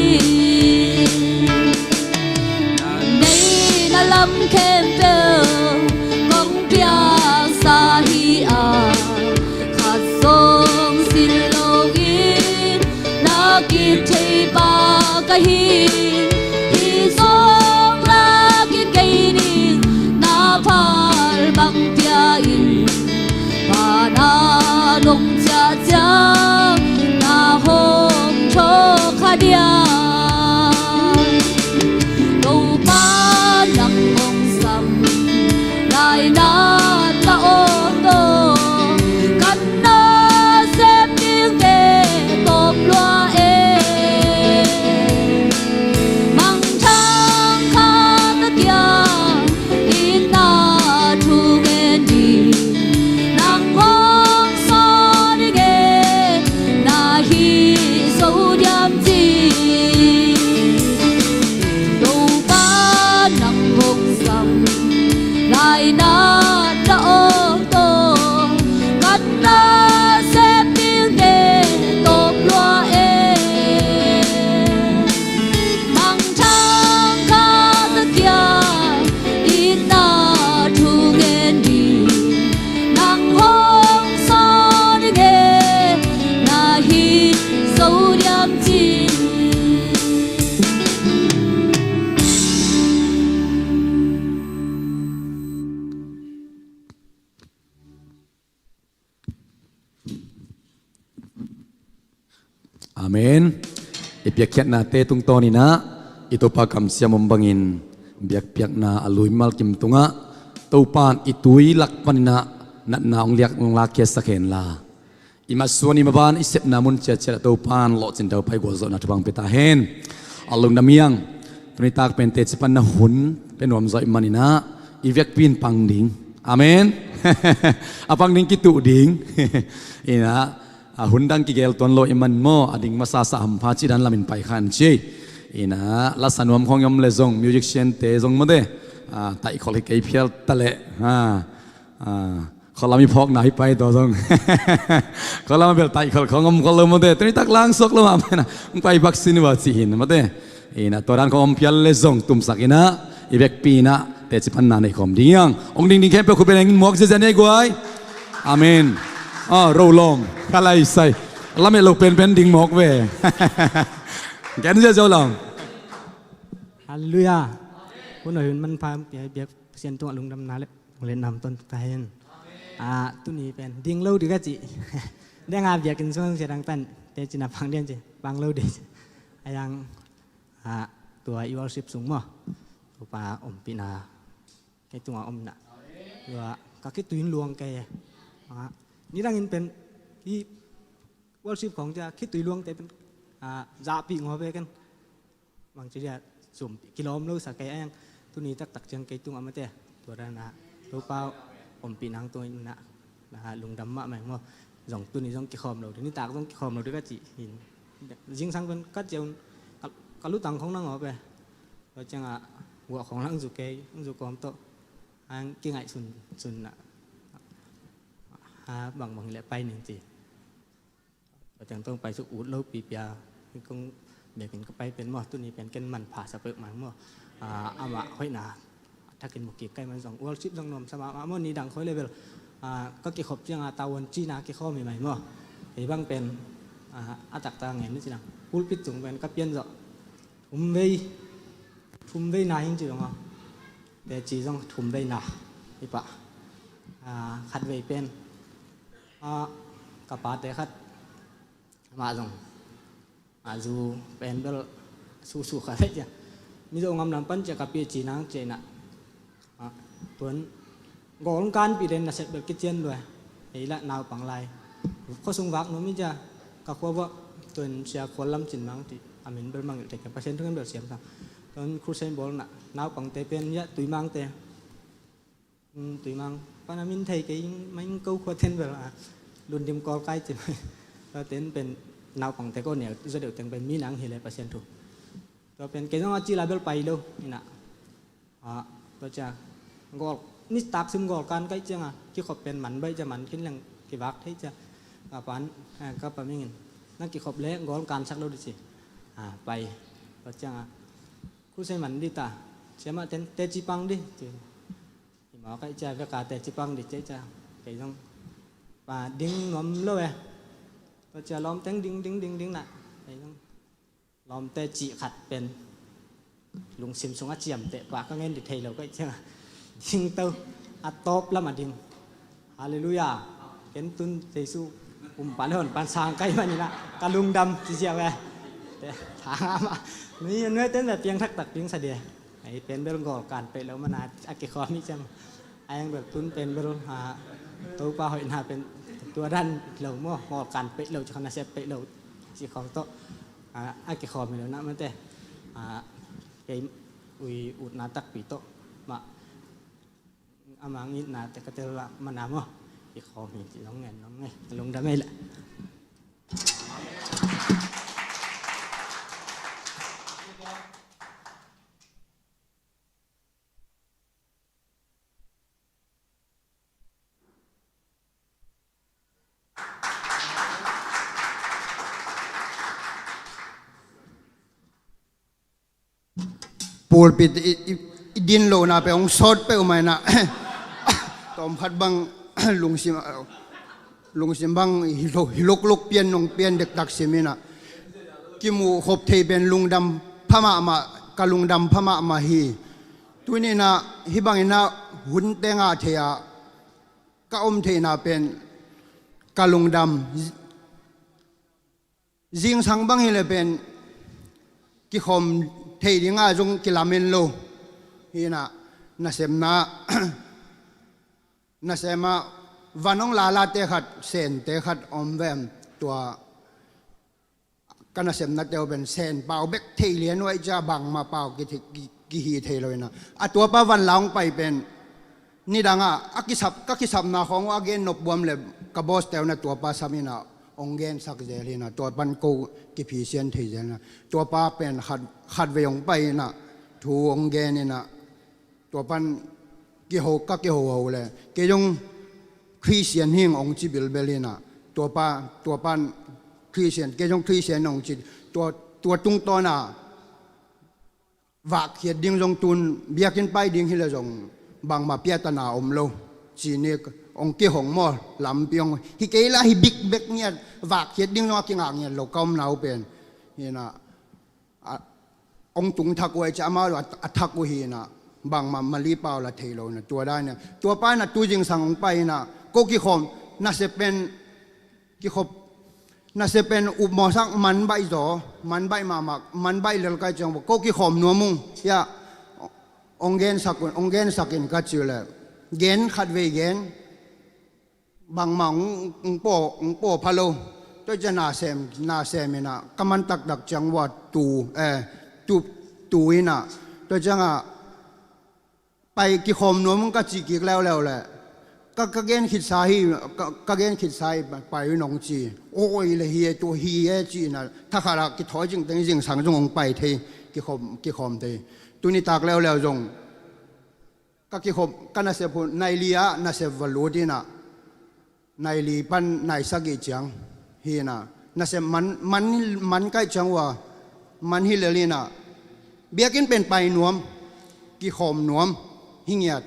Na neihna lam khempeuh kong piaksa hi a, khat zong sin loin na kip thei pa ka hi. Hi zong la kip kei ning, na phal bang pia in, pa na dong ciahciah na hong thawh kha diam? Topa nang hong sam lai na ta aw ko, kan nasem dingte tawm lua e. Mangthang khate kiang itna thu gen ding nang hong sawn i gen na hi zo diam ci. Amen. I piakkhiatnate tungtawninah i Topa kamsiam om bangin biakpiakna a luimal kim tungah Topa in i tui lak paninah natna hong liak hong lakkhia sak henla, i matsuan i maban i sepna mun ciatciat ah Topa in lawhcin tawh pai gualzawhna thupha hong pia ta hen. A lungdam hi ing. Tunitak pen teci panna hun pia nuam zawh ih maninah i vekpi in pang ding. Amen. A pang ding kituh ding. Inah a hun dang kigel tuan lo ih man maw, a ding masa sa hampha cih dan lamin pai khan ci. Inah lasa nuam khawng i om le zong, musician te zong mawte, a, taihkholh hi kei phial ta leh, a, a, khualam i phawkna hi pai tawh zong. Khualam a bel taihkholh khawng om khol lo mawte, tunitak langsuak lo mah pen a hong pai bak sin uh a cih hin mawte. Inah tua dan khawng om phial le zong tumsak inah i vekpi inah teci panna nei khawm ding hi ing. Hong dingding khempeuh khut beng in muak ziazia ni ei guai. Amen. A, ro lawm kha lai sai. Lamet lo penpen ding mawk ve. Gen ziazia uh lawm. Halleluiah. Hun a hun manpha pia biak Pasian tungah lungdamna le lunglenna hong ton ta hen. A, tuni pen ding lo ding ka cih. Deng a biakinn sung sia dang tan teci na pang ding ci, pang lo ding ci. A yang, a, tua i worship sung maw, Topa ompihna kei tungah om inah tua ka khitui in luang kei. A, nidangin pen i worship khawng cia khitui luangte pen, a, zahpih ngawh ve ken. Bangci dia sum kilawm lo sa kei a yang, tuni taktak ciang kei tungah mate tua dan a Topa ompih nang tung inah, a, lungdam mahmah ing maw. Zong tuni zong kikhawm lo ding, nitak zong kikhawm lo ding ka cih hin. Zingsang pen ka ciah un ka, ka lutang khawng nang aw pe. Tua ciangah guah khawng lang zu kei, lang zu kawm tawh. Ang kingaih sun, sun na. Ha, bangbang hileh pai ning ci. Tua ciang tawng pai suk ut lo pipia. Kong biakinn ka pai pen maw, tuni pen ken manpha sa peuhmah maw. A, amah hoihna a thakin mu kik kai man zong worship zong nuam sa mahmah maw, nidang khoi level. A, ka kikhop ciangah tavuan cina kikhawm hi mai maw. Kei bang pen, a, a taktak ngen ni cinang pulpit tung pen ka pian zawh. Thum vei, thum vei na hing ci dong a. Teci zong thum vei na hi pah. A, khat vei pen, a, ka pate khat, amah zong, a, zu pen bel susu kha leh cia. Mizo ngam lam pan cia ka pi ci nang cia inah. A, tuan gawl kanpih den nasep bel kician lua. Ei lah naupang lai. Khuasung vak nuam hi cia. Ka khua buah tuan sia khual lam cin mang ti. A min bel mangilh tek Pasian thungen bel siam sang. Tuan crusade bawl nah naupangte pen ya tuimangte. Hmm, tuimang pan a min thei kei mai ko khua ten bel a. Lundim kawl kai ci mai. Tua ten pen naupangte ko neu zaw deuh teng pen mi nang hi le Pasian thu. Tua pen kei zong a ci la bel pai lo inah. A, tua cia gawl, nitak sim gawl kan kaih cianga kikhop pen man baih cia, man khin leng kivak thei cia. Ka pan, a, ka pa mingin na kikhop le gawl kansak lo di ci. A, pai. Tua cianga khusei man di ta. Siamah ten teci pang di ci. Kimawk kaih cia veka teci pang di ci cia. Kei zong pa ding nuam lo e. Tua cia lawm teng ding ding ding ding na. Kei zong lawmte cih khat pen lungsim sungah ciamteh pah ka ngen di thei lo kaih ciangah ding to a tawp lamah ding. Halleluiah. Ken tun Jesu um pan hon pan sang kaih maninah ka lungdam ci ziau e. Thangah mah nuai ten piang thaktak ding sa dia. Ei pen bel gawl kan peih lo mana a kikhawm hi ciang. A yang bel tun pen bel, a, Topa hoihna pen tua dan lo maw, gawl kan peih lo ci khawng, nasep peih lo ci khawng tawh, a, a kikhawm hi lo na mate. A, kei ui utna takpi tawh mah a mang itna te ka tel lah mana maw, kikhawm hi ci zong ngen zong ngen lungdam ei leh. Pulpit i, i, i din lohna pe hong sawt peuh mai na. Tawm khat bang lungsim, lungsim bang hi lo, hi loklok pian nong pian dektak siminah kimuh khop thei pen lungdam pha mahmah, ka lungdam pha mahmah hi. Tuninah hih banginah hun tengah thei-ah ka om theihna pen ka lungdam. Zingsang bang hileh pen kikhawm thei dinga zong kilamen lo. Hinah nasepna nasema van hong lalate khat, sente khat om vem, tua ka nasepnate uh pen sen pau bek thei lian uh aih cia bangmah pau ki, ki, kihi thei lo hinah. A tuapa van la hong pai pen nidangah a kisap, ka kisapna khawng uh a gen nopbuam le ka boss te uh na tuapa sam hinah hong gensak zel hinah, tua pan ko kiphisian thei zel hinah. Tuapa pen khat, khat vei hong pai hinah thu hong gen hinah. Tua pan kiho, ka kiho ho le kei zong Christian hing hong ci bilbel hinah. Tuapa, tua pan Christian, kei zong Christian hong ci. Tua, tua tungtawna vakkhiat ding zong tun biakinn pai ding hileh zong bangmah piatana om lo. Cinik hong kihong maw, lampi hong hi kei la hi bikbek ngiat, vakkhiat ding zong a kingah ngiat lo ka omna uh pen. Hinah a, hong tung thak uh aih cia amau a, a thak uh hinah bangmah mali pau la thei lo hinah. Tua dan hinah tuapa hinah tu zingsang hong pai hinah ko kikhawm nasep pen kikhop nasep pen upmawsak man baih zaw, man baih mahmah, man baih lel kai ciang ko kikhawm nuam ung. Hiah hong gensak un, hong gensak in ka ci uh le gen khat vei gen bangmah hong, hong paw, hong paw pha lo. Tua cia nasem, nasem hinah ka man taktak ciang uh a tu, eh, tu, tu hinah. Tua ciangah pai kikhawm nuam hong ka cih kik leuleu le ka, ka gen khitsa hi, ka, ka gen khitsa hi, pai un hong ci. Awi le hi e, tua hi e ci hinah thakhatah kithawi cingteng zingsang zong hong pai thei, kikhawm, kikhawm thei. Tuni tak leuleu zong ka kikhop, ka nasep hun, nai li ah nasep va lut hinah, nai li pan nai sagih ciang hinah, nasep man, man, man kaih ciang uh a, man hi lel hinah, biakinn pen pai nuam, kikhawm nuam hi ngiat.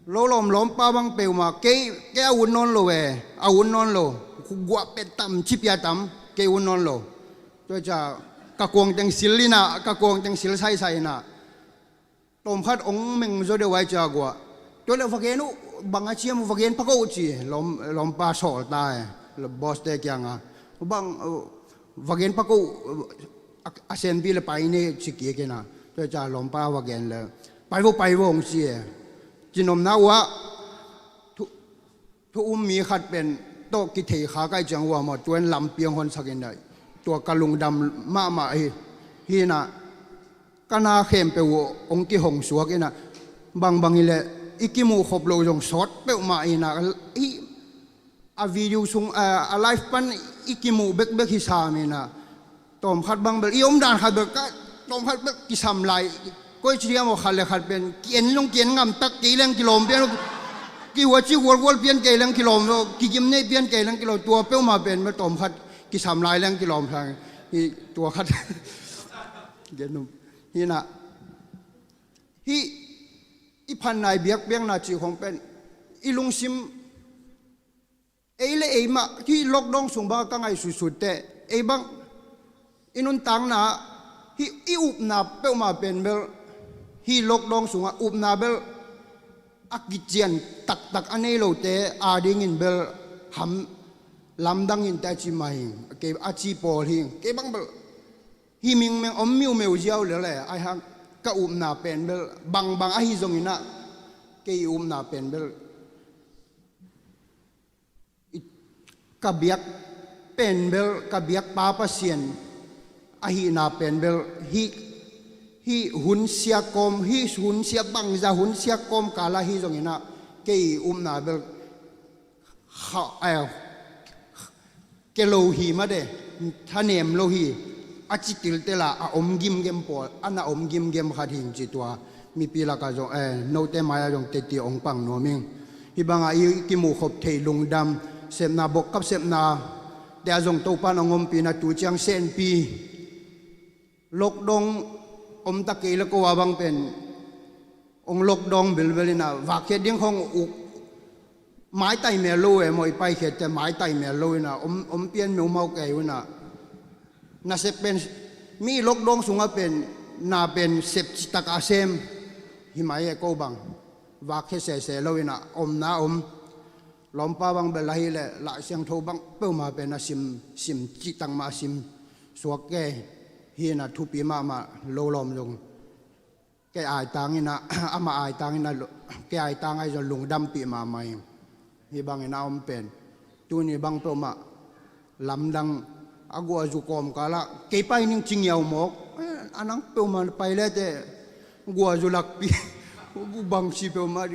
Lo lawm lawmpa bang peuhmah kei, kei a ut nawn lo e, a ut nawn lo, guah pet tam, cipia tam, kei ut nawn lo. Tua cia ka kuangteng sil hinah, ka kuangteng sil saisai hinah. Tawmkhat hong meng zaw deuh ai cia guah. Tua le va gen uh, bang a ciam uh, va gen pha ko uh ci, lawm, lawmpa sawl ta e, boss te kiangah. Bang, uh, va gen pha ko uh, a, a senpi le pai ne ci kik hinah. Tua cia lawmpa va gen le, pai vo, pai vo hong ci e. Cinomna uh ah, thu, thu um mi khat pen tawh kithei kha kaih ciang uh a maw, tuan lampi hong honsak in aih. Tua ka lungdam mahmah hi, hinah. Ka na khempeuh uh hong kihong suak hinah, bangbang hileh i kimuh khop loh zong sawt peuhmah hinah, hi a video sung, a, a live pan i kimuh bekbek hi sam hinah. Tawmkhat bang bel i omdan khat bel ka, tawmkhat bel kisam lai. Koi ci diam aw, khat le khat pen ki-en zong ki-en ngamtak, kei leng kilawm pian, kihuaci gualgual pian kei leng kilawm, kigim nei pian kei leng kilawm, tua peuhmah pen bel tawmkhat kisam lai leng kilawm sang. Hi tua khat. Gen um. Hinah. Hih i phan nai biakpiakna cih khong pen i lungsim, ei le ei mah hih lockdown sung bang ka ngaihsutsut teh, ei bang i nuntakna hih i upna peuhmah pen bel, hih lockdown sungah upna bel a kician taktak a nei lote adingin bel ham lamdang in teh a ci mah hing, kei a ci pawl hing, kei bang bel hih mingmeng om miumeu ziau lel e, ai hang ka upna pen bel, bangbang ahi zongin ah, kei upna pen bel, i, ka biak pen bel, ka biak Pa Pasian ahihna pen bel, hih, hih hun sia kawm, hih hun sia bangza hun sia kawm kal ahi zongin ah, kei upna bel, kha, eh, ke lo hi mah de, thanem lo hi, a ci tiltel a, a om gimgem pawl, a na om gimgem khat hing ci tua, mipi lakah zong, eh, note mai-ah zong teti ong pang nuam ing. Hih bangah i kimuh khop theih lungdam, sepna bokkap sepna, te ah zong Topa'n ong ompihna tu ciang senpi. Lockdown om ta kei le ko a bang pen, ong lockdown bilbel in ah, vakkhiat ding khong uk, maitai mel lo e maw, i paikhiat te maitai mel lo in ah, om, om pian meumau kei un ah. Nasep pen, mi lockdown sungah pen, na pen sep citak a sem, hi mai e ko bang, vakkhia sese lo in ah, omna om. Lawmpa bang bel ahi leh, Lai Siangtho bang peuhmah pen a sim, sim cihtak mah a sim. suak kei hi in ah, thupi mahmah lo lawm zong kei aitang in ah, amah aitang in ah, kei aitang ahi zong lungdampih mahmah hi. Hih bangin a om pen tuni bang peuhmah lamdang a guahzu kawmkalah kei pai ning ci ngiau mawk. Eh, a nang peuhmah pai lete guahzu lakpi bangsi peuhmah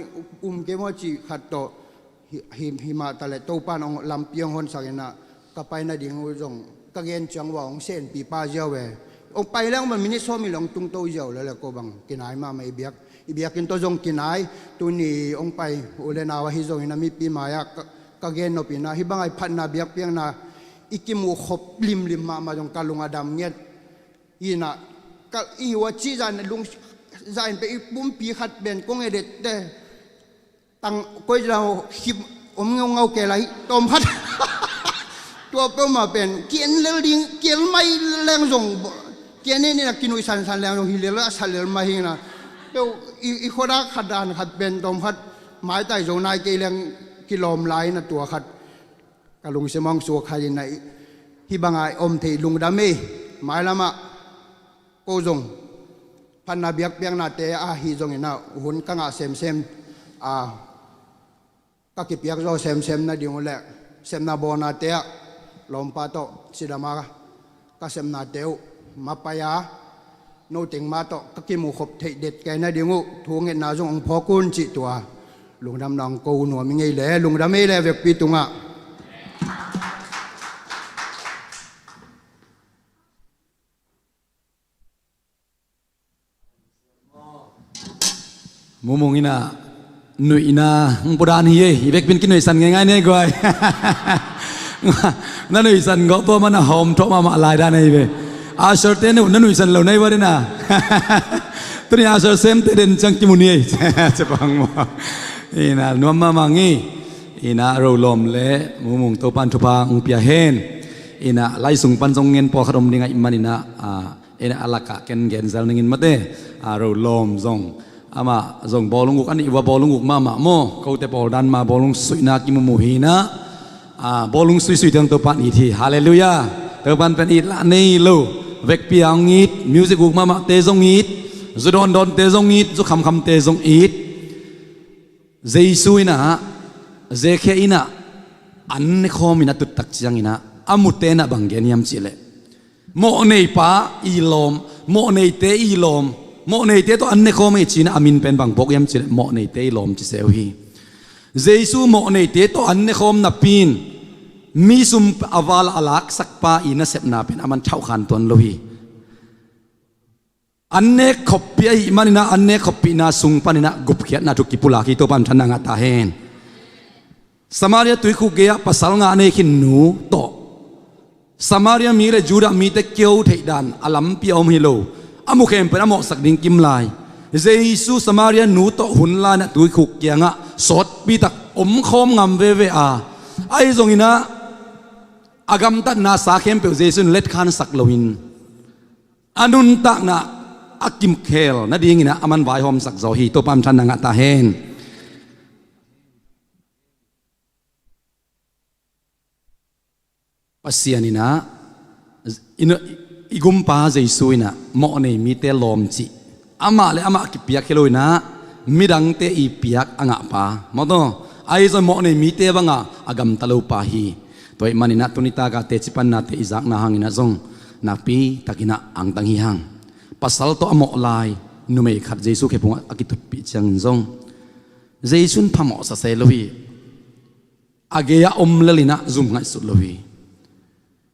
um kei maw cih khat tawh hi, hi, hi mah taleh Topan hong lampi hong honsak in ah, ka pai nading uh zong ka gen ciang uh a hong senpi pah ziau e. Hong pai leng bang minute sawm hi leh hong tungto ziau leh leh ko bang kinai mahmah i biak, i biakinn tawh zong kinai. Tuni hong pai u le nau ahi zongin a mipi mai-ah ka, ka gen nop in ah, hih bang a i phatna biakpiakna i kimuh khop limlim mahmah zong ka lung a dam ngiat. Hi in ah ka i hua cih zah in lung zah in pe i pumpi khat pen kong edette tang koi zah hip om ngaungau kei lai tawm khat. Tua peuhmah pen ki en lel ding, ki en mai leng zong ki en in ah kinuih sansan leng zong hi lel a sa lel mah hi in ah. Peuh i, i khuadak khat dan khat pen tawm khat maitai zo nai kei leng kilawm lai in ah tua khat ka lungsim hong suak khat in ah, hih banga i om thei lungdam hi. Mailamah ko zong phatna biakpiaknate ahi zongin ah hun ka ngah semsem, a, ka kipiak zaw semsem nading uh leh sepna bawlnate ah lawmpa tawh cidam a ka sepnate uh mapai a, no teng mah tawh ka kimuh khop theih det kei nading uh thu ngetna zong hong phawk un cih tua lungdamna hong ko nuam i ngei leh, lungdam ei leh vekpi tungah. Mumung in ah nuihna hong pua dan hi ei, i vekpi in kinuihsan ngeingai ni ei guai. Na nuihsan gawh tua man a hawm thawh mahmah lai dan ei ve. Usher te na nuihsan lo na hi vat in ah. Tuni usher semte den ciang kimu ni ei. Cia pang maw. In ah nuam mahmah ngei. In ah ro lawm le Mumung Topan thupha hong pia hen. In ah lai sung pan zong ngen pawlkhat om ding ahih man in ah, a, in ah a lakah ken gen zel ning in mate, a, ro lawm zong amah zong bawlung uk a nih uh a, bawlung uk mahmah maw, kote pawl dan mah bawlung suihna kimumu hi in ah, a, bawlung suisui tiang Topan it hi. Halleluiah. Topan pen it lah nei lo. Vekpi a hong it, music uk mahmahte zong it, zu dawndawnte zong it, zu khamkhamte zong it. Jesu in ah, Zakhia in ah an ne khawm in a tut tak ciangin ah a mute in ah bang gen hiam cih leh, mawhnei pa i lawm, mawhneite i lawm, mawhneite tawh an ne khawm ei ci in ah a min pen bang phuak hiam cih leh mawhneite i lawm ci se uh hi. Jesu mawhneite tawh an ne khawm napi in mi sum a val a laksak pa i nasepna pen aman thauhkhan tuan lo hi. An nek khoppih ahih man in ah an nek khoppihna sung pan in ah gupkhiatna thu kipulak hi. Topan thanna ngah ta hen. Samaria tuikhuk gei-ah pasal ngah nei khin nu tawh Samaria mi le Judah mite kio theih dan a lampi a om hi lo. A mu khempeuh in a mawhsak ding kim lai. Jesu Samaria nu tawh hun lai in ah tuikhuk kiangah sawtpi tak om khawm ngam veve a, ahi zongin ah a gamtatna sa khempeuh Jesu in letkhansak loin a nuntakna a kimkhel nadingin ah aman vaihawmsak zaw hi. Topan thanna ngah ta hen. Pasian in ah i, i gumpa Jesu in ah mawhnei mite lawm cih amah le amah kipiak hi lo in ah midangte i piak a ngahpa maw taw, ahi zong mawhnei mite banga a gamta lopa hi. Tua ahih man in ah tuni taka teci pannate i zakna hangin ah zong nakpi takin ah angtang hi hang. Pasal tawh a mawh lai numei khat Jesu khephungah a kitutpih ciangin zong Jesu in phamawh sa se lo hi. A gei-ah om lel in ah zum ngaihsut lo hi.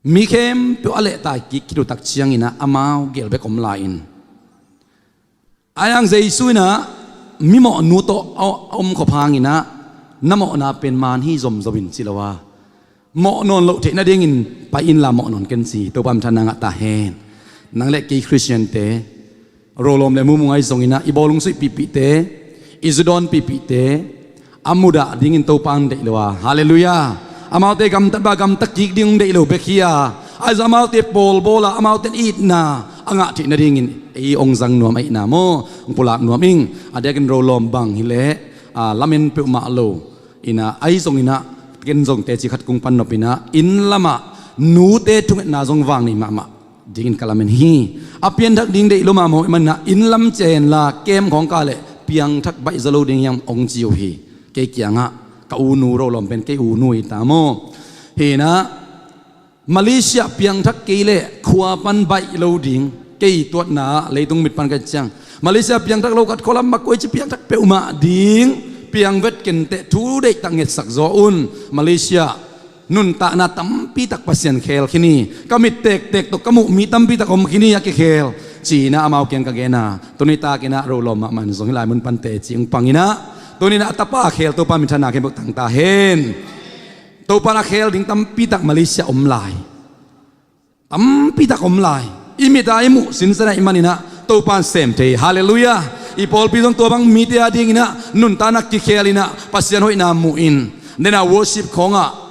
Mi khempeuh a lehtai kik khit uh tak ciangin ah amau gel bek om lai-in, ahi hang Jesu in ah mimawh nu tawh a, a om khop hangin ah na mawhna pen man hi zomzom in ci lo a, mawh nawn loh theih nadingin pai inla mawh nawn ken ci. Topa minthanna ngah ta hen. Nang le kei Khristiante, Rolawm le Mumung ahi zongin ah i bawlung suihpihpihte, i zudawnpihpihte a mudah dingin Topa in deih lo a. Halleluiah. Amaute gamtat bang gamta kik ding hong deih lo bek hi a, ahi zong amaute pawlbawl a, amaute in itna a ngah theih nadingin ei hong zang nuam ahihna maw, hong pulak nuam ing. A diakin Rolawm bang hileh, a, lamen peuhmah lo in ah, ahi zongin ah ken zong teci khat kong pan nop in ah inn lamah nute thungetna zong vang nei mahmah. dingin ka lamen hi. A pianthak ding deih lo mahmah uh ahih manin ah inn lam ciah hen la, kem khawng kah leh piangthak baih zaw lo ding hiam hong ci uh hi. Kei kiangah ka u nu Rolawm pen kei u nu hi ta maw. Hi in ah Malaysia piangthak kei leh khua pan baih lo ding. Kei tuatna ah leitung mit pan ka hih ciang Malaysia piangthak lo khat, khualam mak koici piangthak peuhmah ding. Piang vet ken teh, thu deihtak ngetsak zaw un. Malaysia nuntakna tampi tak Pasian khel khin hi. Ka mit tektek tawh ka muh mi tampi tak om khin hi a kikhel, ci-in ah amau kiang ka gen a. Tuni takin ah Rolawm mahmah in zong hih lai mun pan teci hong pang in ah, tuni in ah a tapa khel Topa minthanna khempeuh tang ta hen. Topa in a khel ding tampi tak Malaysia om lai. Tampi tak om lai. I mit a i muh sinsen ahih manin ah Topa in sem thei hi. Halleluiah. I pawlpi zong tua bang mite a dingin ah nuntakna kikhel in ah Pasian hoihna muh in, den a worship khawngah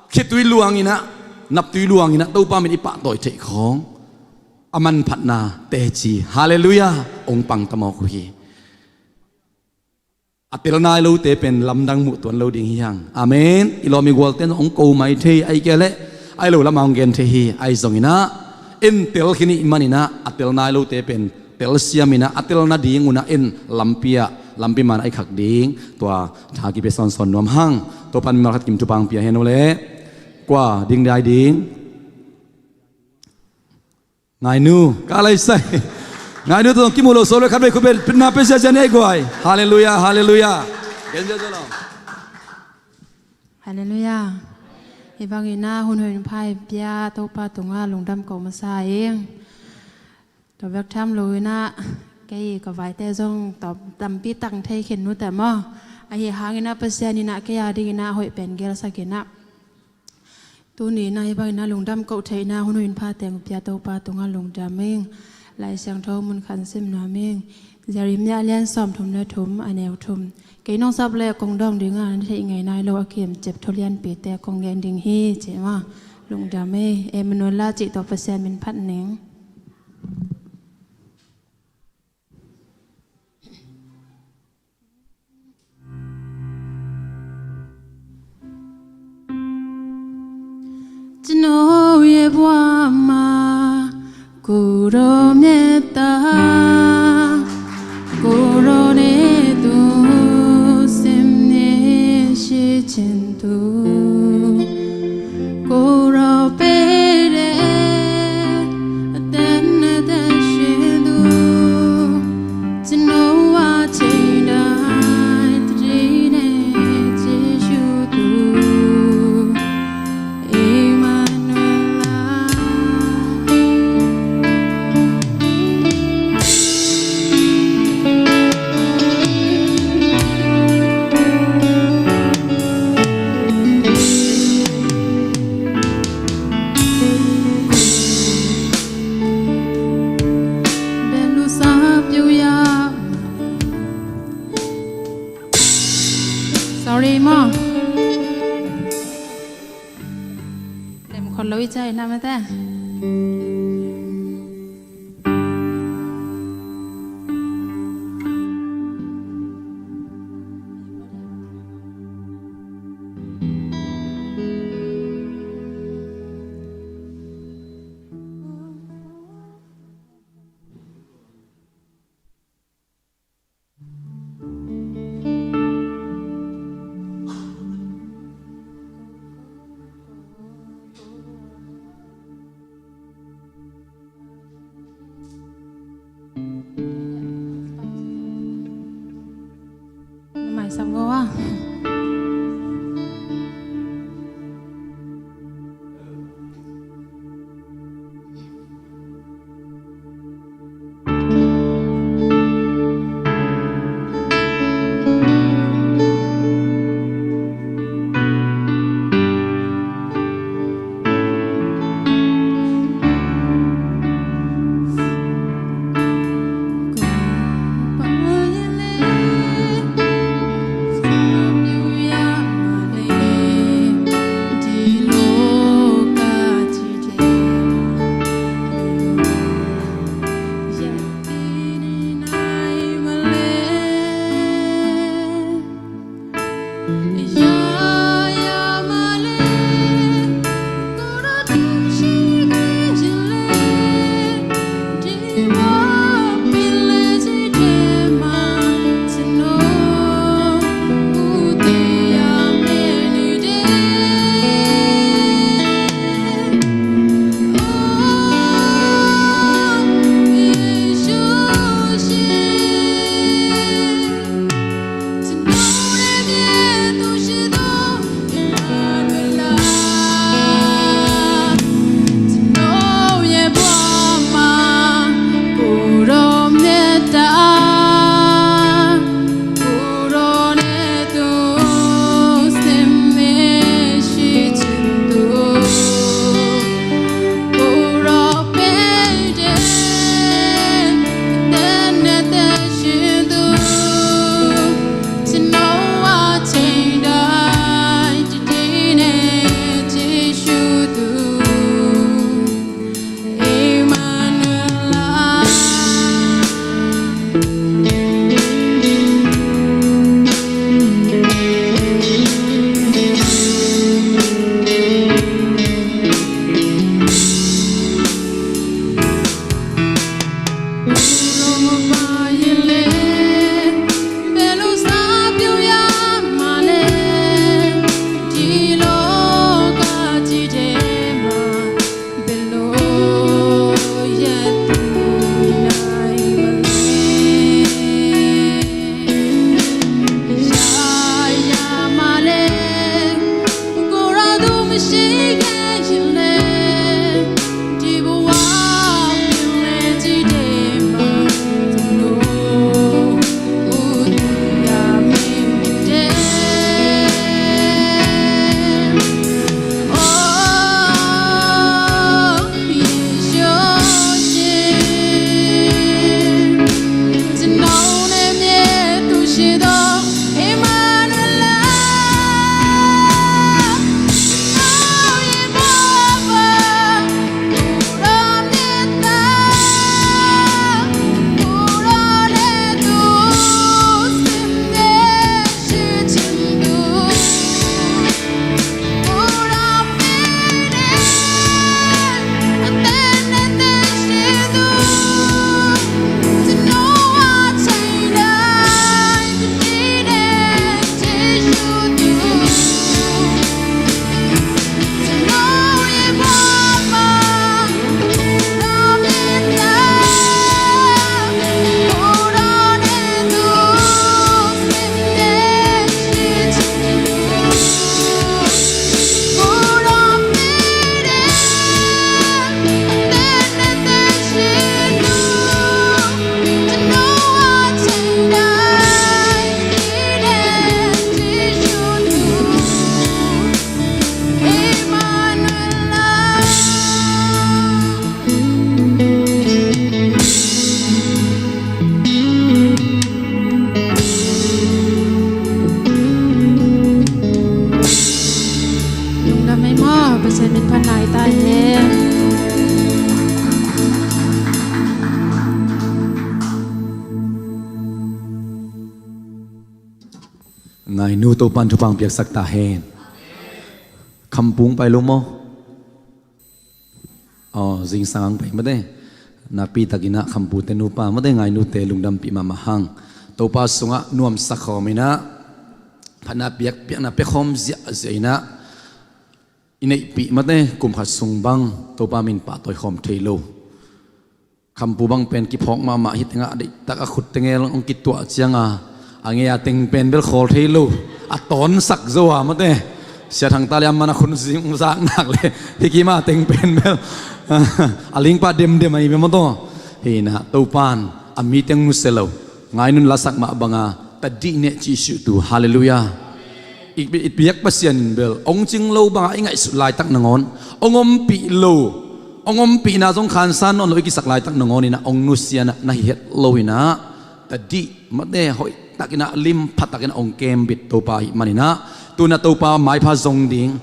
khitui luang in ah, naptui luang in ah Topa min i pahtawi theih khawng a manphatna teci, halleluiah, hong pang ta mawk uh hi. A tel nai lote pen lamdang muh tuan lo ding hi hang. Amen. I lawm i gualte in hong ko mai thei, ahih kei leh a lo lamah hong gen thei hi. Ahi zongin ah en tel khin i hih manin ah a tel nai lote pen telsiam in ah a tel nading un ah en lampi ah, lampi man a i khak ding, tua tha kipia sawnsawn nuam hang. Topa in mimal khat kim thupha hong pia hen uh leh. Kua ding dai ding? Ngainu, ka lai sai. Ngainu tawh kimu lo so le khat vei khut beng, pitna pia ziazia ni ei guai. Halleluiah, halleluiah. Gen ziazia lo. Halleluiah. Hih bangin ah hun hoih hun pha hong pia Topa tungah lungdam ko masa ing. Tua bek tham lo in ah kei ka vaite zong tam, tampi tak thei khin uh teh maw. Ahih hangin ah Pasian in ah kei a dingin ah hoih pen gelsak in ah, tuni in ah hih bangin ah lungdam koh theihna hun hoih hun pha teng pia Topa tungah lungdam ing. Lai Siangtho mun khat sim nuam ing. Jeremiah lian sawmthum le thum, a neu thum. Kei nong sap leh kong dawng ding a, na theih ngei nai lo a kiciam thu lianpite kong gen ding hi, ci maw. Lungdam ei. Emmanuel la cih tawh Pasian min phat ning. Cino ye bua ma kuro meta kuro ne tu sem ne shi chin tu kuro pe de ten ne te shi tu. Sorry maw. Lem khol lo i cai na mate. Lungdam ei maw, Pasian min phat nai ta hen. Ngainu Topan thupha piaksak ta hen. Khampung pai lo maw? Aw, zingsang ang pai mate. Nakpi takin ah Khampute nupa mate, Ngainute lungdampih mahmah hang. Topa sungah nuamsak khawm in ah, phatna piak, piakna pia khawm ziahziah in ah, i neihpih mate, kum khat sung bang Topa min pahtawi khawm thei lo. Khampu bang pen kiphawk mahmah hi tengah, deihtak a khut tengel hong kituah cianga, a ngei a teng pen bel khawl thei lo, a tawnsak zo a mate. Sia Thangta le a man a khun zingzak nak le, hi kima teng pen bel a lingpa demdem ahi bia maw taw. Hi in ah Topan a mi teng nusia lo, Ngainun lasak mah banga tadih neh cih suhtu. Halleluiah. I, i piak Pasian in bel hong cing lo banga i ngaihsut laitak nangawn, hong ompih lo, hong ompihna zong khansa nawn lo i kisak laitak nangawn in ah, hong nusia na hi het lo in ah, tadih mate, hoihtakin ah, limphattakin ah hong kembit Topa ahih manin ah, tu-in ah Topa maipha zong ding,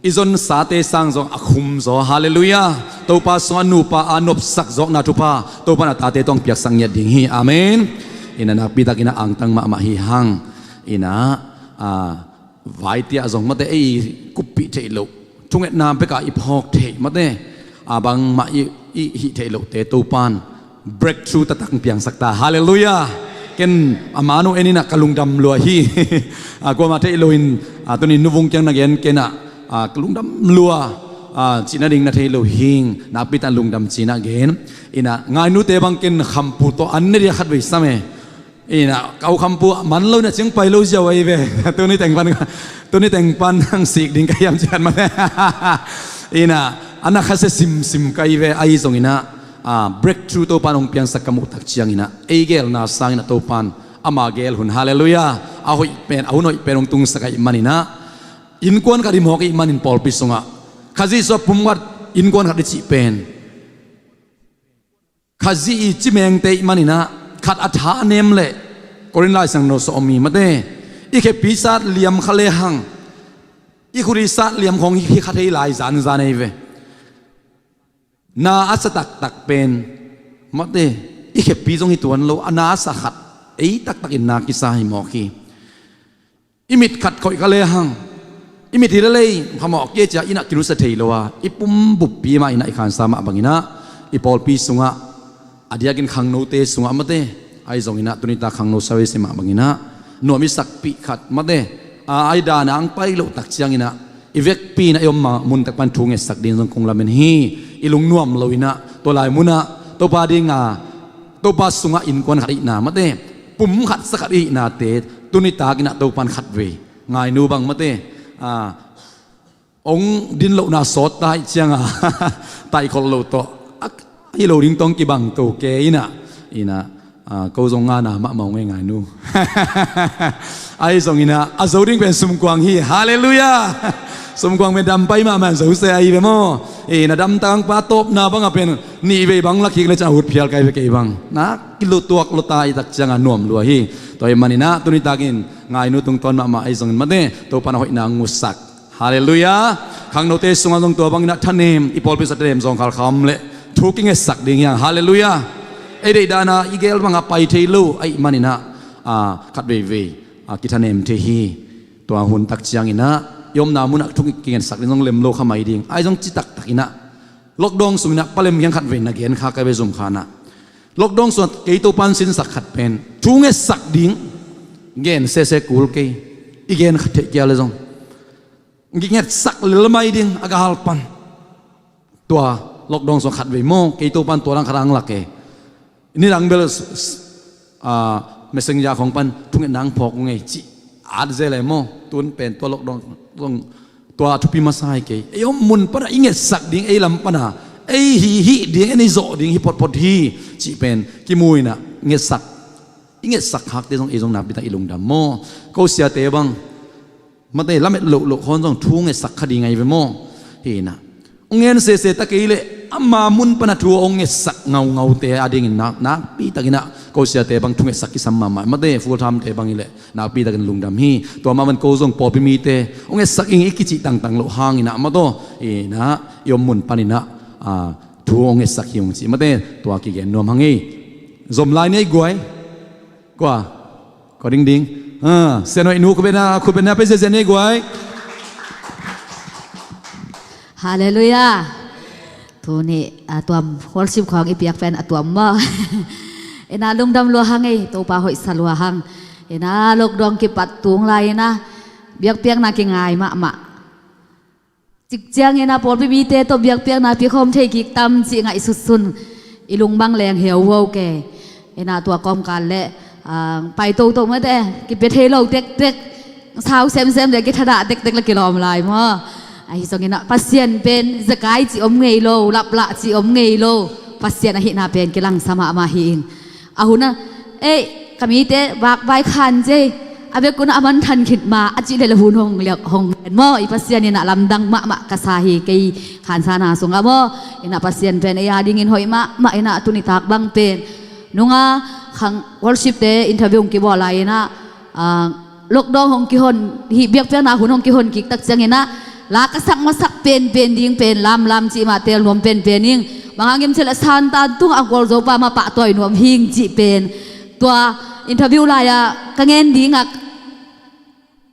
i zonsate sang zong a khum zaw. Halleluiah. Topa sungah nupa a nopsak zawkna thupha Topa in a tate tawh hong piaksak ngiat ding hi. Amen. In ah nakpitakin ah angtang mahmah hi hang. In ah, a, vaitiah zong mate ei kuppih theih loh, thungetna bekah i phawk theih mate, a, bangmah i, i hih theih lohte Topan breakthrough taktak piangsak ta. Halleluiah. Ken a manu en in ah ka lungdam lua hi. A, kuamah theih loin, a, tuni nuvung kiang na gen ken ah, a, ka lungdam lua, a, cihna ding na thei lo hing, nakpitakin lungdam cihna gen. In ah Ngainute bang ken Khampu tawh an ne dia khatvei sam e. In ah ka u Khampu man lo in ah ciang pai lo ziau ahi ve. Tuni teng pan, tuni teng pan hong sik ding ka hiam ciat mate. In ah a na khasia simsim ka hi ve, ahi zongin ah, a, breakthrough Topan hong piangsak ka muh tak ciangin ah, ei gelna sangin ah Topan ama gel hun, halleluiah, a hoih pen, a hun hoih pen hong tungsak ahih manin ah, innkuan khat i mawk ahih manin pawlpi sungah, Khazih Jesuh a pum khat, innkuan khat i cih pen Khazih i cimengte ahih manin ah, khat a tha a nem leh, Korin Lai Siangtho sung om hi mate, i khepi sat liam kha lehang, i khut i sat liam khawng hi kha thei lai zanzan ahi ve. Na a sa taktak pen mate, i khepi zong hi tuan lo, a na a sa khat ei taktakin na kisa hi mawk hi. I mit khat khoih kha lehang, i mit hi lelei, phamawh kei cia in ah kinusia thei lo a, i pum buppi mah in ah, i khansa mah bangin ah, i pawlpi sungah, a diakin khangnote sungah mate, ahi zongin ah tuni tak khangno service mah bangin ah nuam i sakpih khat mate, a, a i dan a hong pai loh tak ciangin ah, i vekpi in ah i om mah mun tak pan thu ngetsak ding zong kong lamen hi. I lungnuam lo in ah tua lai munah Topa dinga, Topa sungah innkuan khat i hihna mate, pum khat sa khat i hihnate, tuni takin ah Topan khatvei, Ngainu bang mate, a, Ong din lohna sawt ta ih cianga taihkholh loh tawh a hi lo ding tawh kibang to ke inah, inah, ah, ko zong ngana mahmah ong ei ngai nu. Ahi zong inah a zo ding pen sumkuang hi. Halleluiah. Sumkuang pen dam pai mahmah zo se ahi ve maw? Inah damtang pa tawpna banga pen nih vei bang lakhik le ca hut phial kai ve kei bang na kilutuak lo ta ih tak cianga nuam lua hi. Tua ih maninah tunitakin ngai nu tungtawn mahmah ahi zongin mate Topa na hoihna ngusak. Halleluiah. Khangnote sungah zong tua banginah thanem, i pawlpi sa thanem zawngkhal kham le thu kingetsak ding hiang. Halleluiah. Ei deih dana i gel bangah pai thei lo aih maninah, ah, khat veivei, ah, kithanem thei hi. Tua hun tak cianginah i omna munah thu kingetsak ding zong lem lo kha mai ding. Ahi zong citaktakinah lockdown sunginah palem kiang khat vei na gen kha kai ve zum khanah lockdown sungah kei Topan sinsak khat pen thu ngetsak ding gen sese kul kei. I gen khat theih kia le zong ngetsak lel mai ding a gal pan. Tua lockdown sung khat vei maw, kei Topan tua dang khat ang lak e. Nidang bel s-, s-, ah, messenger khong pan thungetna ang phawk ngei cih at zel e maw? Tun pen tua lockdown zong tua thupi masa hi kei. Ei om mun pana i ngetsak ding, ei lam pana ei hih hih ding, ei zawh ding hi photphot hi cih pen kimu inah ngetsak, i ngetsak khakte zong ei zong nakpitak i lungdam maw? Ko siate bang mate lamet lohloh khawn zong thu ngetsak kha ding ahi ve maw? Hi inah ong ngen sese ta kei leh ama mun pana thu ong ngetsak ngaungaute a dingin nak, nakpitakinah ko siate bang thu ngetsak kisam mahmah. Mate full time te bang i leh nakpitakin lungdam hi. Tua mah man ko zong pawlpi mite ong ngetsak ing i kicih tangtang loh hanginah mataw inah i om mun paninah, ah, thu ong ngetsak hi ung cih mate tua kigen nuam hang ei. Zom lai ni ei guai. Kua? Kua dingding? Ah, sianhoih nu khutbetna, khutbetna pe ziazian ei guai. Halleluiah. Tuni a tuam worship khawng i piak pen a tuam maw? Inah lungdam lua hang ei, Topa hoihsa lua hang. Inah lockdown kipat tung lai inah biakpiakna kingai mahmah. Cikciang inah pawlpi mite tawh biakpiakna piakhawm thei kik tam cih ngaihsutsun i lungmang leng hiauhuau ke. Inah tua kawmkal le, ah, pai toto mate kipia thei lo tektek, sau semsem le kithadah tektek le kilawm lai maw? Ahi zonginah Pasian pen zekai cih om ngei lo, laplah cih om ngei lo, Pasian ahihna pen kilangsa mahmah hi ing. A hun a, ei, ka mite vakvai khan cia, a bek un a man than khit ma a cih leh la hun hong liak hong lian maw? I Pasian inah lamdang mahmah ka sa hi kei khansana sungah maw? Inah Pasian pen ei a dingin hoih mahmah inah tunitak bang pen nunga khang worship te interview hong kibawl lai inah, ah, lockdown hong kihon, hih biakpiakna hun hong kihon kik tak cianginah la ka sak masak penpen ding pen lamlam cih mah tel nuam penpen ing. Bang hang hiam cih leh Santa tungah a gualzo pa mah pahtawi nuam hing cih pen tua interview lai-ah ka ngen dingah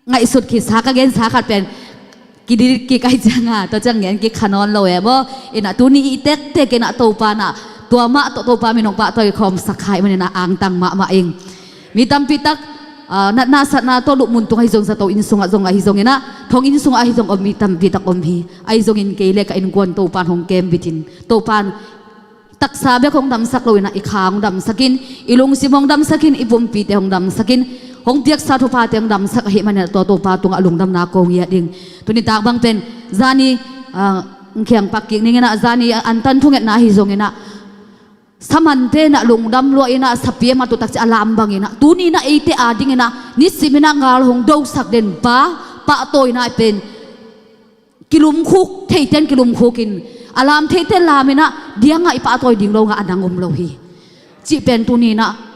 ngaihsut khitsa ka gensa khat pen kididik kik ahi cianga tua ciang ngen kik kha nawn lo e maw? Inah tuni i tektek inah Topa nah tua mah tawh Topa min hong pahtawi khawmsak kha ih maninah angtang mahmah ing. Mi tampitak, ah, natna satna tawh luhmun tung ahi zong zato inn sungah zong ahi zonginah thong inn sungah ahi zong om mi tampitak om hi. Ahi zongin kei le ka innkuan Topan hong kembitin Topan taksa bek hong damsak loinah i kha hong damsakin, i lungsim hong damsakin, i pumpite hong damsakin, hong piaksa thuphate hong damsak ahih maninah tua Topa tungah lungdamna kong ngiat ding. Tunitak bang pen zani, ah, khiangpak kik ninginah zani antan thungetna ahi zonginah samante inah lungdam luainah sapi a matutak ci a lam banginah tuninah eite a dinginah nisiminah ngal hong dosak den pa pahtawina pen kilumkhuk theiten kilumkhukin a lam theiten laminah diangah i pahtawi ding lo ngah a nang om lo hi. Cih pen tuninah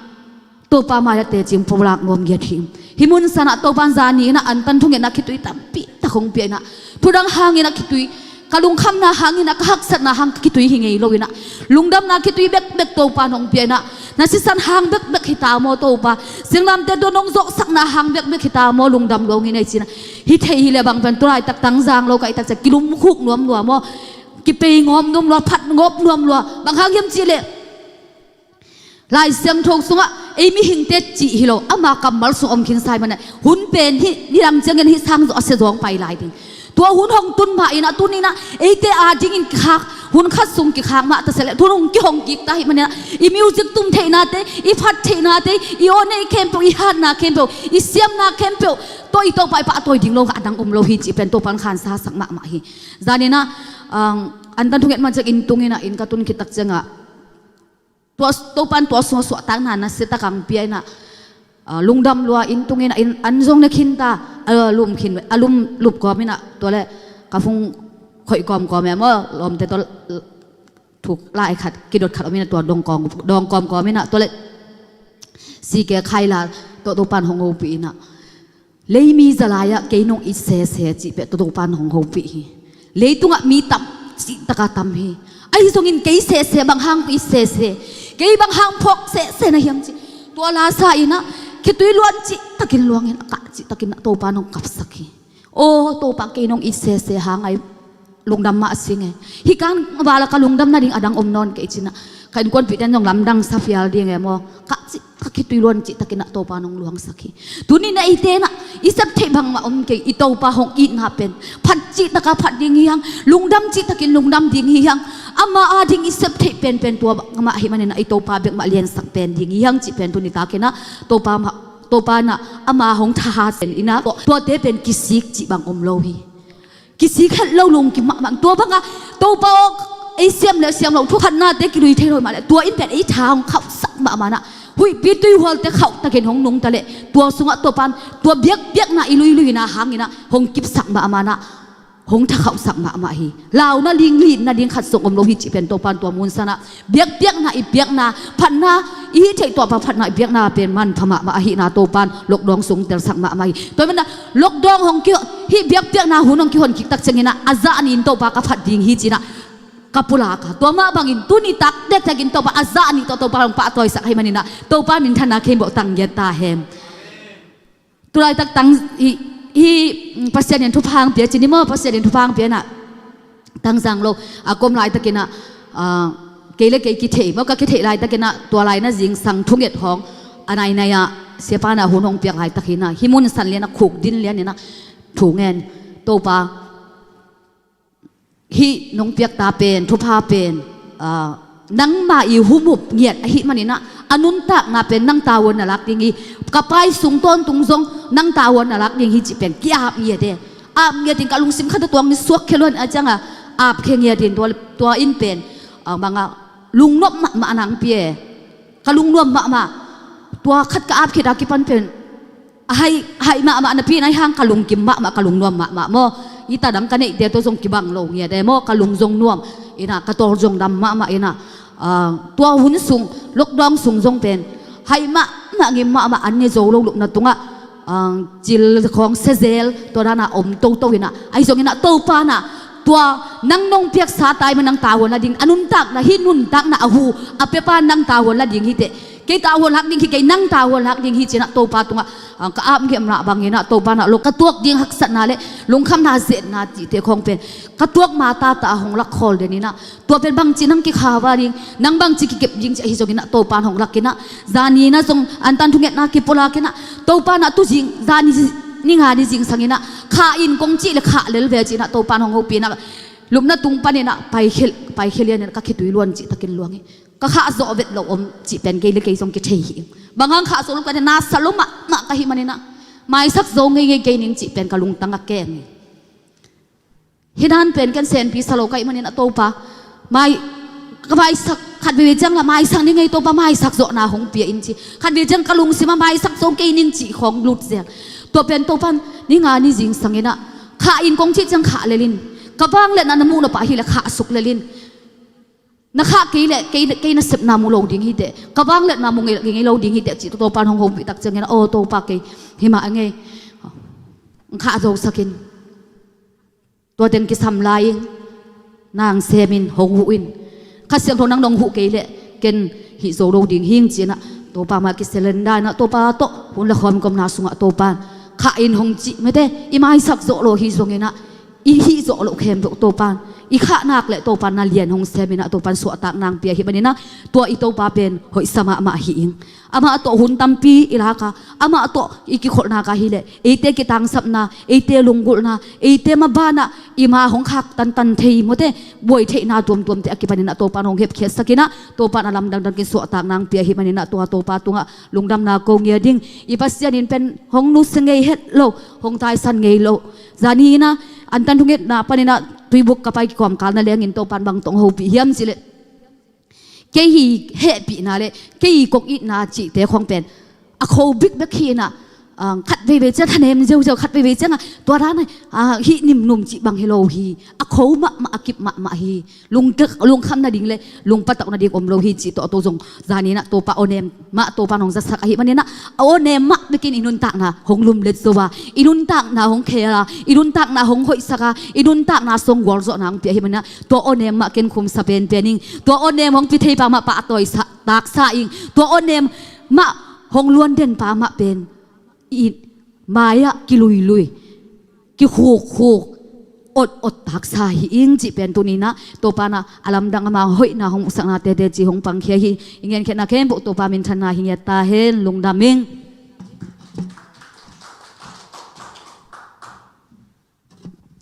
Topa mai-ah teci pulak nuam ngiat hi. Hih mun sanah Topan zani inah antan thungetna khitui tampi tak hong pia inah thudang hangin a khitui, ka lungkhamna hangin a ka haksatna hang ka khitui hi ngei lo inah lungdamna khitui bekbek Topa nong pia inah na sisan hang bekbek hita maw Topa, singlamteh tawh nong zawhsakna hang bekbek hita maw lungdam lo ngin ei cinah hi thei hi le bang pen tulaitak tangzang lo ka i takcia kilumkhuk nuam lua maw, kipei ngawp nuam lua, phat ngawp nuam lua, bang hang hiam cih leh Lai Siangtho sungah ei mihingte cih hi lo, ama kammal sung om khinsa ih manah hun pen hih nidang ciangin hih sang zawh a sia zawng pai lai ding. Tua hun hong tun mah inah tuninah eite a dingin kikhak Hun khat sung kikhak mah ta se leh, hun hong kihong kik ta ahih manin ah, i music tum theihnate, i phat theihnate, i aw nei khempeuh, i hatna khempeuh, i siamna khempeuh tawh i Topa i pahtawi ding lo a dang om lo hi cih pen Topa'n khansa sak mahmah hi. Zanin ah, ang, antan thunget man ciang inn tungin ah, inn ka tun khit tak ciangah, tua, Topa'n tua sungah suahtakna nasia tak hong pia in ah, ah, lungdam lua, inn tungin ah, inn an zong ne khin ta, a lum khin, a lum lup kawm in ah, tua leh ka phung khoih kawmkawm e maw, lawmte tawh thuk lai khat, kidot khat om in ah, tua dawng kawm, dawng kawmkawm in ah, tua leh sike khai la, tua Topa'n hong hopih in ah, leimi zalai-ah kei nong it sese cih pen Topa'n hong hopih hi. Leitungah mi tam cihtak a tam hi. Ahi zongin kei sese bang hang it sese, kei bang hang phawk sese na hiam cih, tua la sa in ah, khitui luan cihtakin luangin, a kah cihtakin ah Topa'n hong kapsak hi. Aw Topa, kei nong it sese hang a i lungdam mah a si nge. Hih kan val ah ka lungdam nading a dang om nawn kei cih in ah, ka innkuanpihte in zong lamdang sa phial ding e maw. Kah cih, ka khitui luan cihtakin ah Topa'n hong luangsak hi. Tuni-in ah eite in ah i sep theih bangmah om kei, i Topa hong itna pen phat cihtak a phat ding hi hang, lungdam cihtakin lungdam ding hi hang, ama a ding i sep theih penpen tua bangmah ahih manin ah i Topa bek mah liansak pen ding hi hang cih pen tuni takin ah Topa mah, Topa in ah ama hong thahat pen in ah, tuate pen kisik cih bang om lo hi. Kisik het lo, lungkim mahmah. Tua bang a Topa aw, ei siam le siam loh thu, phatnate kilui thei lo mah leh, tua inn pen ei tha hong khauhsak mahmah in ah, huihpi tuihualte khauh takin hong nungta leh, tua sungah Topa'n tua biakpiakna i luilui na hangin ah hong kipsak mahmah in ah, hong thakhauhsak mahmah hi. Launa ding, litna ding khat zong om lo hi cih pen Topa'n tua mun san ah biakpiakna i piakna, phatna i hih theih tuahpa phatna i piakna pen manpha mahmah ahihna Topa'n lockdown sung telsak mahmah hi. Tua ahih manin ah lockdown hong kihon, hih biakpiakna hun hong kihon kik tak ciangin ah, a zah ni-in Topa ka phat ding hi ci-in ah ka pulak a, tua mah bangin tuni tak tektekin Topa a zah ni tawh Topa hong pahtawisak ahih manin ah Topa minthanna khempeuh tang ngiat ta hen. Tulaitak tang, hih, hih, Pasian in thupha hong pia ci ni maw, Pasian in thupha hong pia in ah, tangzang lo a ka om laitakin ah, ah, kei le kei kithei maw, ka kithei laitakin ah, tua lai na zingsang thunget hong a nainai ah siapa in ah hun hong piak laitak hi in ah, hih mun san lian ah khukdin lian in ah thu ngen, Topa, hih nong piak ta pen, thupha pen, ah, nangma i humup ngiat ahih manin ah, a nuntakna pen nang tavuan na lak ding hi, ka pai sung tawntung zong nang tavuan na lak ding hi cih pen ki-ap ngiat e. Ap ngiat in ka lungsim khat a tuang in suakkhia luan a ciang a, apkhia ngiat in tua, tua inn pen, ah, bang a, lungnuam mahmah nang pia e. Ka lungnuam mahmah. Tua khat ka ap khit a kipan pen a hai, hai mahmah napi in ahih hang ka lungkim mahmah, ka lungnuam mahmah maw. Hih ta dang ka neihte tawh zong kibang lo ngiat e maw, ka lung zong nuam in ah, ka tawl zong dam mahmah in ah, ah, tua hun sung, lockdown sung zong pen hai mahmah, ngim mahmah, an ne zo lo, lupna tungah, ah, cil khawng sia zel, tua dan a om toto in ah, ahi zongin ah Topa in ah tua nang nong piaksa tai mah nang tavuan la ding, a nuntakna, hih nuntakna a hu a piapa nang tavuan la ding hi teh, kei tavuan lak ding hi, kei nang tavuan lak ding hi ci-in ah Topa tungah, ah, ka ap ngiat mah bangin ah Topa in ah lo ka tuak ding haksatna le lungkhamna, zetna cihte khawng pen ka tuak ma tata a hong lak khawl den in ah, tua pen bangci nang kikhau a ding, nang bangci kikep ding cih ahi zongin ah Topa in hong lak in ah, zani in ah zong antan thungetna kipulak in ah, Topa in ah tu zing, zani ni nga ni zingsang in ah, khah in kong cih leh khah lel ve ci-in ah Topa in hong hopih in ah, lupna tung panin ah paikhia, paikhia lian in ah ka khitui luan cihtakin luang hi. Ka khah zawh vet loh om cih pen kei le kei zong kithei hi. Bang hang khah zawh lo ka hi, na sa lo mahmah ka hih manin ah, maisak zo ngeingei kei ning cih pen ka lungtang ah keng hi. Hih dan pen ken senpi sa lo ka hih manin ah Topa, mai, ka maisak, khat veve ciang lah maisak ning ei Topa, maisak zawhna hong pia in ci. Khat veve ciang ka lungsim ah maisak zo kei ning cih khawng lut zel. Tua pen Topa in ni nga ni zingsang in ah, khah in kong cih ciang khah lel in. Ka vangliatna na muh nop pah hi leh khah suk lel in. Na khah kei leh kei, kei nasepna mu lo ding hi teh, ka vangliatna mu ngei, ngei lo ding hi teh, cih Topa in hong hopih tak ciangin, aw Topa, kei himah ngei, khah zosak in. Tua teng kisam lai in, nang sem in, hong huh in. Kha Siangtho nang nong huh kei leh ken hih zo lo ding hing ci-in ah, Topa mah kisurrender in ah, Topa tawh hun le khawm i omna sungah Topa in khah in hong cih mate, i maisak zawh lo hi zongin ah, i hih zawh loh khempeuh Topa in I khahnak le Topa na lian hong sem inah Topan suahtak nang pia hi maninah tua i Topa pen hoihsa mahmah hi ing. Amah tawh hun tampi i laka, amah tawh i kikholhnak ahileh eite kitangsapna, eite lunggulhna, eite mabanah i ma hong khak tantan thei mawte, buai theihna tuamtuamte a kipaninah Topan hong hepkhiatsak inah Topan a lamdangdang kisuahtak nang pia hi maninah tua Topa tungah lungdamna ko ngia ding. I Pasian in pen hong nusia ngei het lo, hong taisan ngei lo. Zani inah antan thungetna paninah tuibuk ka pai kikawmkalna lengin Topan bang tong hopih hiam cileh kei hi hehpihna le kei hi kong itna cihte khawng pen a kho bikbek hi inah, ah, khat veivei ciang thanem ziauziau, khat veivei ciangah tua dan ah, ah, hih nimnum cih bang hi lo hi. A kho mahmah, a kip mahmah hi. Lung, lungkham nading le lungpatauh nading om lo hi cih tawh a to zong zaninah Topa awnem mah Topa nong zatsak ahi maninah a awnem mah bekin i nuntakna hong lumlet zo a, i nuntakna hong khel a, i nuntakna hong hoihsak a, i nuntakna song gualzawhna hong pia ahi maninah tua awnem mah ken khumsa penpen ing. Tua awnem hong pithei pa mah pahtawi sa, taksa ing. Tua awnem mah hong luanden pa mah pen i mai-ah kiluilui, kikhukkhuk, ot ot taksa hi ing cih pen tuninah Topa inah a lamdang ama hoihna hong muhsakna tete ci hong pangkhia hi. I ngenkhiatna khempeuh Topa minthanna hi ngiat ta hen. Lungdam ing.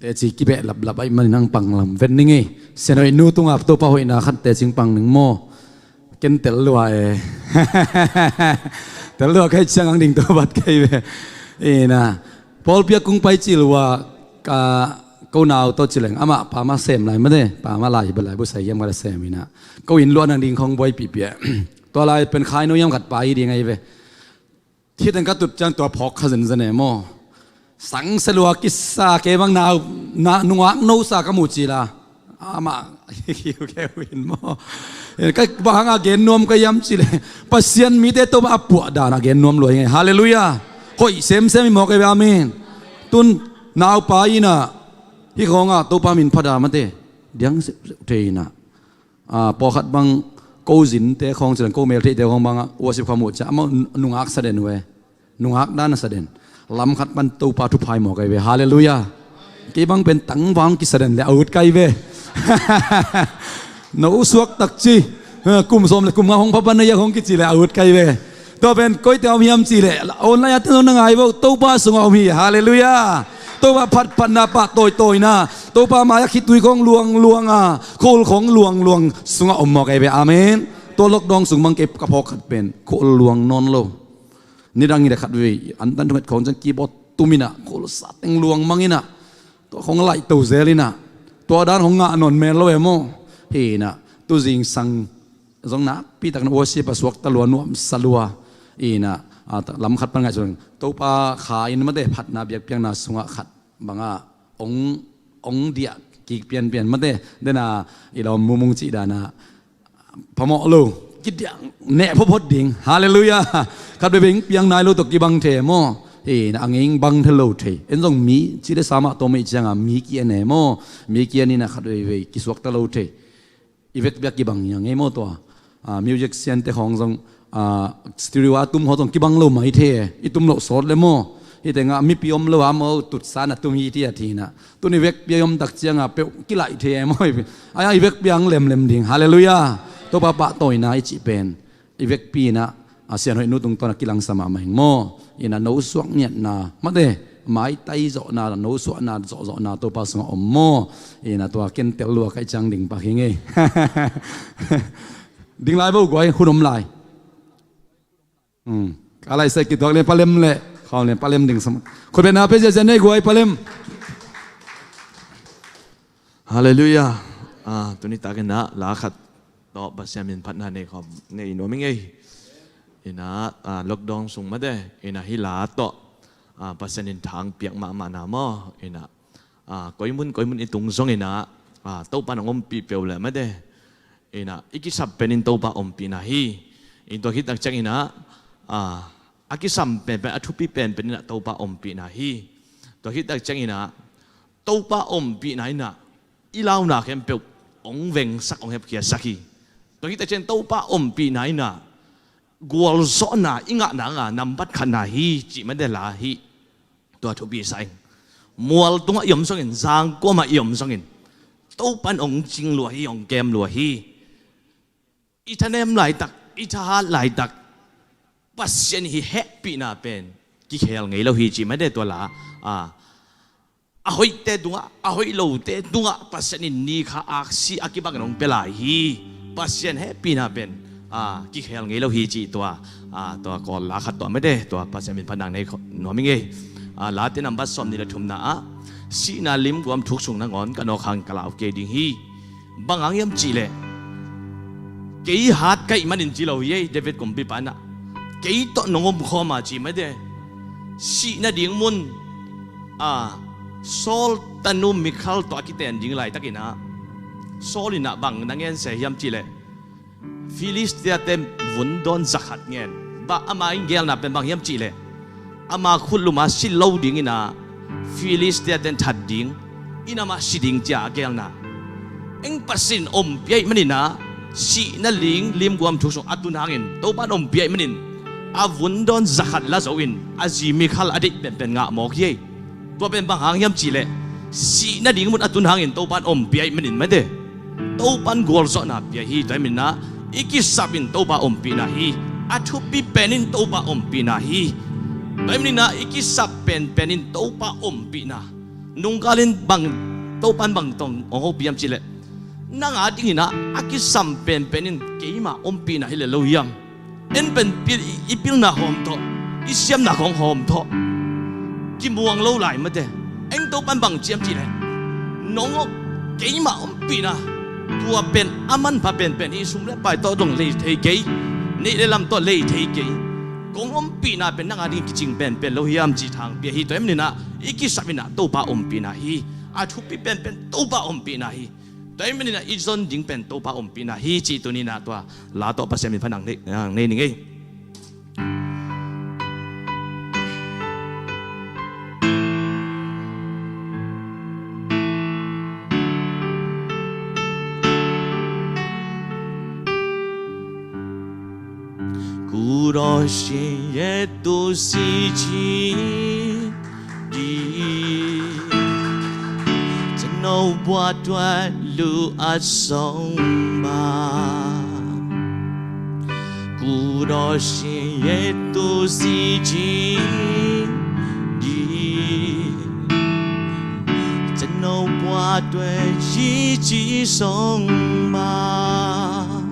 Teci kibeh laplap ahi manin ang panglam ven ning ei. Sianhoih nu tungah Topa hoihna khat teci pang ning maw? Ken tel lua e. Tel lua kai ciang ang ding tua bat kai ve. Ina Paul piak kung pai ci lua ka ko nau tawh ci leng amah pa ma sem lai mate, pa ma lai ba lai bu sai hiam ka la sem ina ko inn luah nang ding khong buai pipia. Tua lai pen khai no hiam khat pa hi ding ahi ve. Thiteng ka tut ciang tua phawk kha zenzen e maw? Sangselua kisa kei bang na, na nungak nosa ka mu cila. Amah hiu keu in maw? Ka bang hanga gen nuam ka hiam cile. Pasian mite Topa a puah dana gen nuam lua hi nge. Halleluiah. Hoih semsem hi mawk e ve, amen. Tun naupa ina hi khawnga Topa min phada mate diang thei ina. Pawlkhat bang ko zinte khawng cilan ko meltheihte khawng bangah worship kha muh ciah amah nungak saden uh e. Nungak dan a saden. Lam khat pan Topa thupha hi mawk ahi ve. Halleluiah. Kei bang pen tangvang kisaden le a ut kai ve. No suak takci. Kum sawm le kum nga hong phapan na yak hong kici le a ut kai ve. Tua pen koite om hiam ci le online a tengzong na ngai vo Topa sungah om hi. Halleluiah. Topa phatphatna pah tawitawina Topa mai-ah khitui khawng luangluanga khul khawng luangluang sungah om mawk ahi ve. Amen. Tua lockdown sung bang kei ka phawk khat pen khul luang nawn lo. Nidang hi le khat vei antan thunget khawng ciang keyboard tuminah khul sateng luang manginah tua khawng laihto zelinah tua dan khawng ngah nawn mel lo e maw? Hinah tu zingsang zong nakpi takna worship a suakta lua nuamsa lua. Ina lam khat pan ngaihsun Topa kha in mate phatna biakpiakna sungah khat banga ong ong diah kik pianpian mate dena i lawm mumung cih dana phamawh lo kidiah neh phawphawt ding. Halleluiah. Khat veve ing piang nai lo tawh kibang thei maw? Ina a ngei ing bang thei lo thei en zong mi cih le sa mah tawm ih cianga mi kian e maw? Mi kian ina khat veve kisuakta lo thei. I vekpiak kibang hi a ngei maw tua? Music siante khawng zong studio a tum haw zong kibang lo mai thei e. I tum loh sawt le maw? Hih tengah mipi om lo a maw tutsa na tum hi ti a thina tun i vekpia i om tak cianga peuh kilaih thei e maw? Ai i vekpia ang lemlem ding. Halleluiah. Topa pahtawina i cih pen i vekpi inah a sianhoih nu tungtawn a kilangsa mahmah ing maw? Ina no suak ngiatna mate maitai zawhna no suahna zawhzawhna Topa sungah om maw? Ina tua ken tel lua kaih ciang ding pak hi ngei. Ding lai vo guai hun om lai. Ka laisai kituak le palem le khawm le palem ding sam khutbetna pe ziazia nei guai palem. Halleluiah. Tuni takinah la khat tawh Pasian min phatna nei khawm nei nuam i ngei. Inah lockdown sung mate inah hi la tawh Pasian in thang piak mahmahna maw? Inah koimun koimun i tung zonginah Topa nang ompih peuh le mate. Inah i kisap penin Topa ompihna hi. In tua khit tak cianginah a kisam penpen a thupi penpen inah Topa ompihna hi. Tua khit tak cianginah Topa ompihna inah i launa khempeuh hong vengsak hong hepkhiasak hi. Tua khit tak ciang Topa ompihna inah gualzawhna i ngahna nga nambat khatna hi cih mate la hi. Tua thupi sa ing. Mual tungah i om zongin zangkuamah i om zongin Topan hong cing lua hi, hong kem lua hi. I thanem laitak, i thahat laitak, Pasian i hehpihna pen kikhel ngei lo hi ci mah de tua la. A, a hoihte tungah, a hoih lote tungah Pasian in ni kha aksi a kibangin hong pia lai hi. Pasian hehpihna pen, a, kikhel ngei lo hi ci tua, a, tua Kawl la khat tua mah de tua Pasian min phatna nei nuam ing ei. A, Late nambat sawmnih le thumna ah, sihna limguam thuk sung nangawn ka nawk hang ka lau kei ding hi. Bang hang hiam cihleh, kei hat ka hih manin ci lo hi ei, David kumpipa in ah, kei tawh nong omkhawm a ci mah de. Sihna ding mun, a, Saul tanu Mikhal tawh a kiten ding laitakin ah, Saul in ah bang na ngen se hiam cihleh, Filistiate vun dawn zakhat ngen. Bah, ama in gelna pen bang hiam cihleh, ama khutlum a si lo dingin ah Filistiate in that ding in, amah si ding ci a a gelna. Eng Pasian in ompih ahih manin ah, sihna ling limguam thuk sung a tun hangin Topan ompih ahih manin, a vun dawn zakhat la zo in a zi Mikhal a deih penpen ngah mawk hi ei. Tua pen bang hang hiam cihleh, sihna ding mun a tun hangin Topan ompih ahih manin mah de. Topan gualzawhna pia hi. Tua ahih manin ah i kisap in Topa ompihna hi. A thupi pen in Topa ompihna hi. Tua ahih manin ah i kisap penpen in Topa ompihna. Nungkal in bang, Topan bang tawh hong hopih hiam cihleh, nang a dingin ah a kisam penpen in keima ompihna hi lel lo hiam? En pen pil, i pilna hawm tawh, i siamna khawng hawm tawh kimuang lo lai mah de. Eng Topan bang ci hiam cihleh, nong aw, keima ompihna, tua pen a manpha penpen hi. Sum le pai tawh dong lei thei kei, neih le lam tawh lei thei kei. Kong ompihna pen nang a dingin kicing penpen lo hiam ci thang pia hi. Tua ahih manin ah i kisap in ah Topa ompihna hi. A thupi penpen Topa ompihna hi. Tua ahih manin ah i zon ding pen Topa ompihna hi cih tuni-in ah tua la tawh Pasian min phatna nei, ah, nei ning ei. 古老血液都洗净的，真能把断路而松绑。古老血液都洗净的，真能把断一切松绑。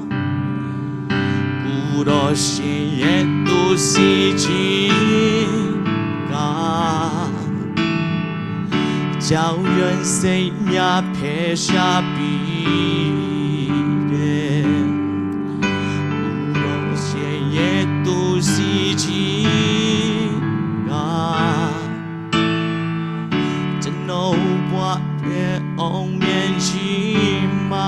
古老血液都洗净，叫人生命撇下彼得。古老血液都洗净， 真能把別人面前忙。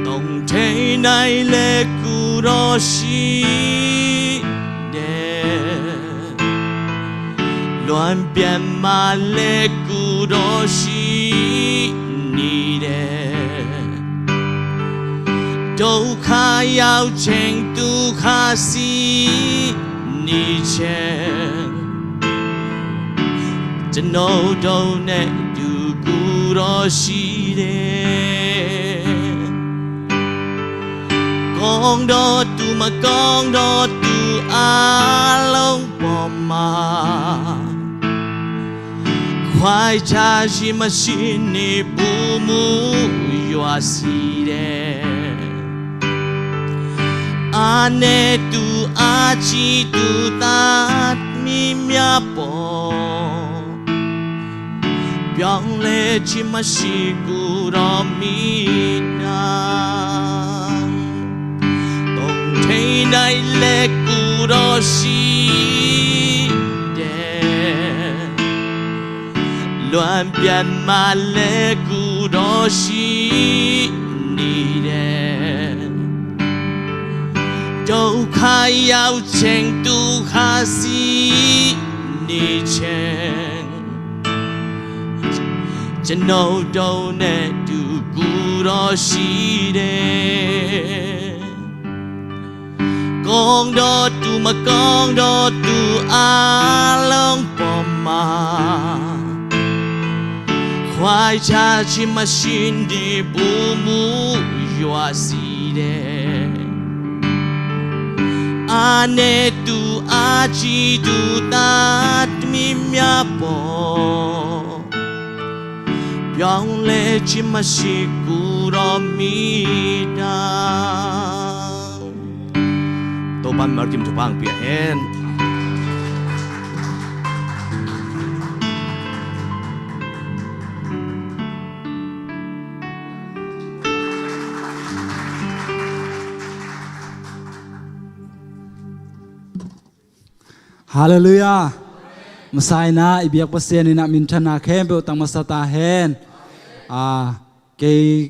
當天來了古老時代，亂變麻了古老時代。 都還要前途還是你前，真能都能度過的時代。講到都嘛，講到都阿龍伯嘛。 快踏進嘛，心裡不無有啊，是的。阿內都阿基都達米мя波，表列進嘛，是古羅米娜。當天來了古羅西的。 亂變麻了古羅西的，都還要前途還是你前，真能都能度古羅西的。 講到都嘛，講到都阿龍伯嘛。Why charge machine di bumu yuaside. Ane tu aji tu tat mi mya po. Pyong le chi masiku ro mi da. Topan markim tupang pia hen. Halleluiah. Masaina i biak Pasian in a minthanna khempeuh tang masa ta hen. A, kei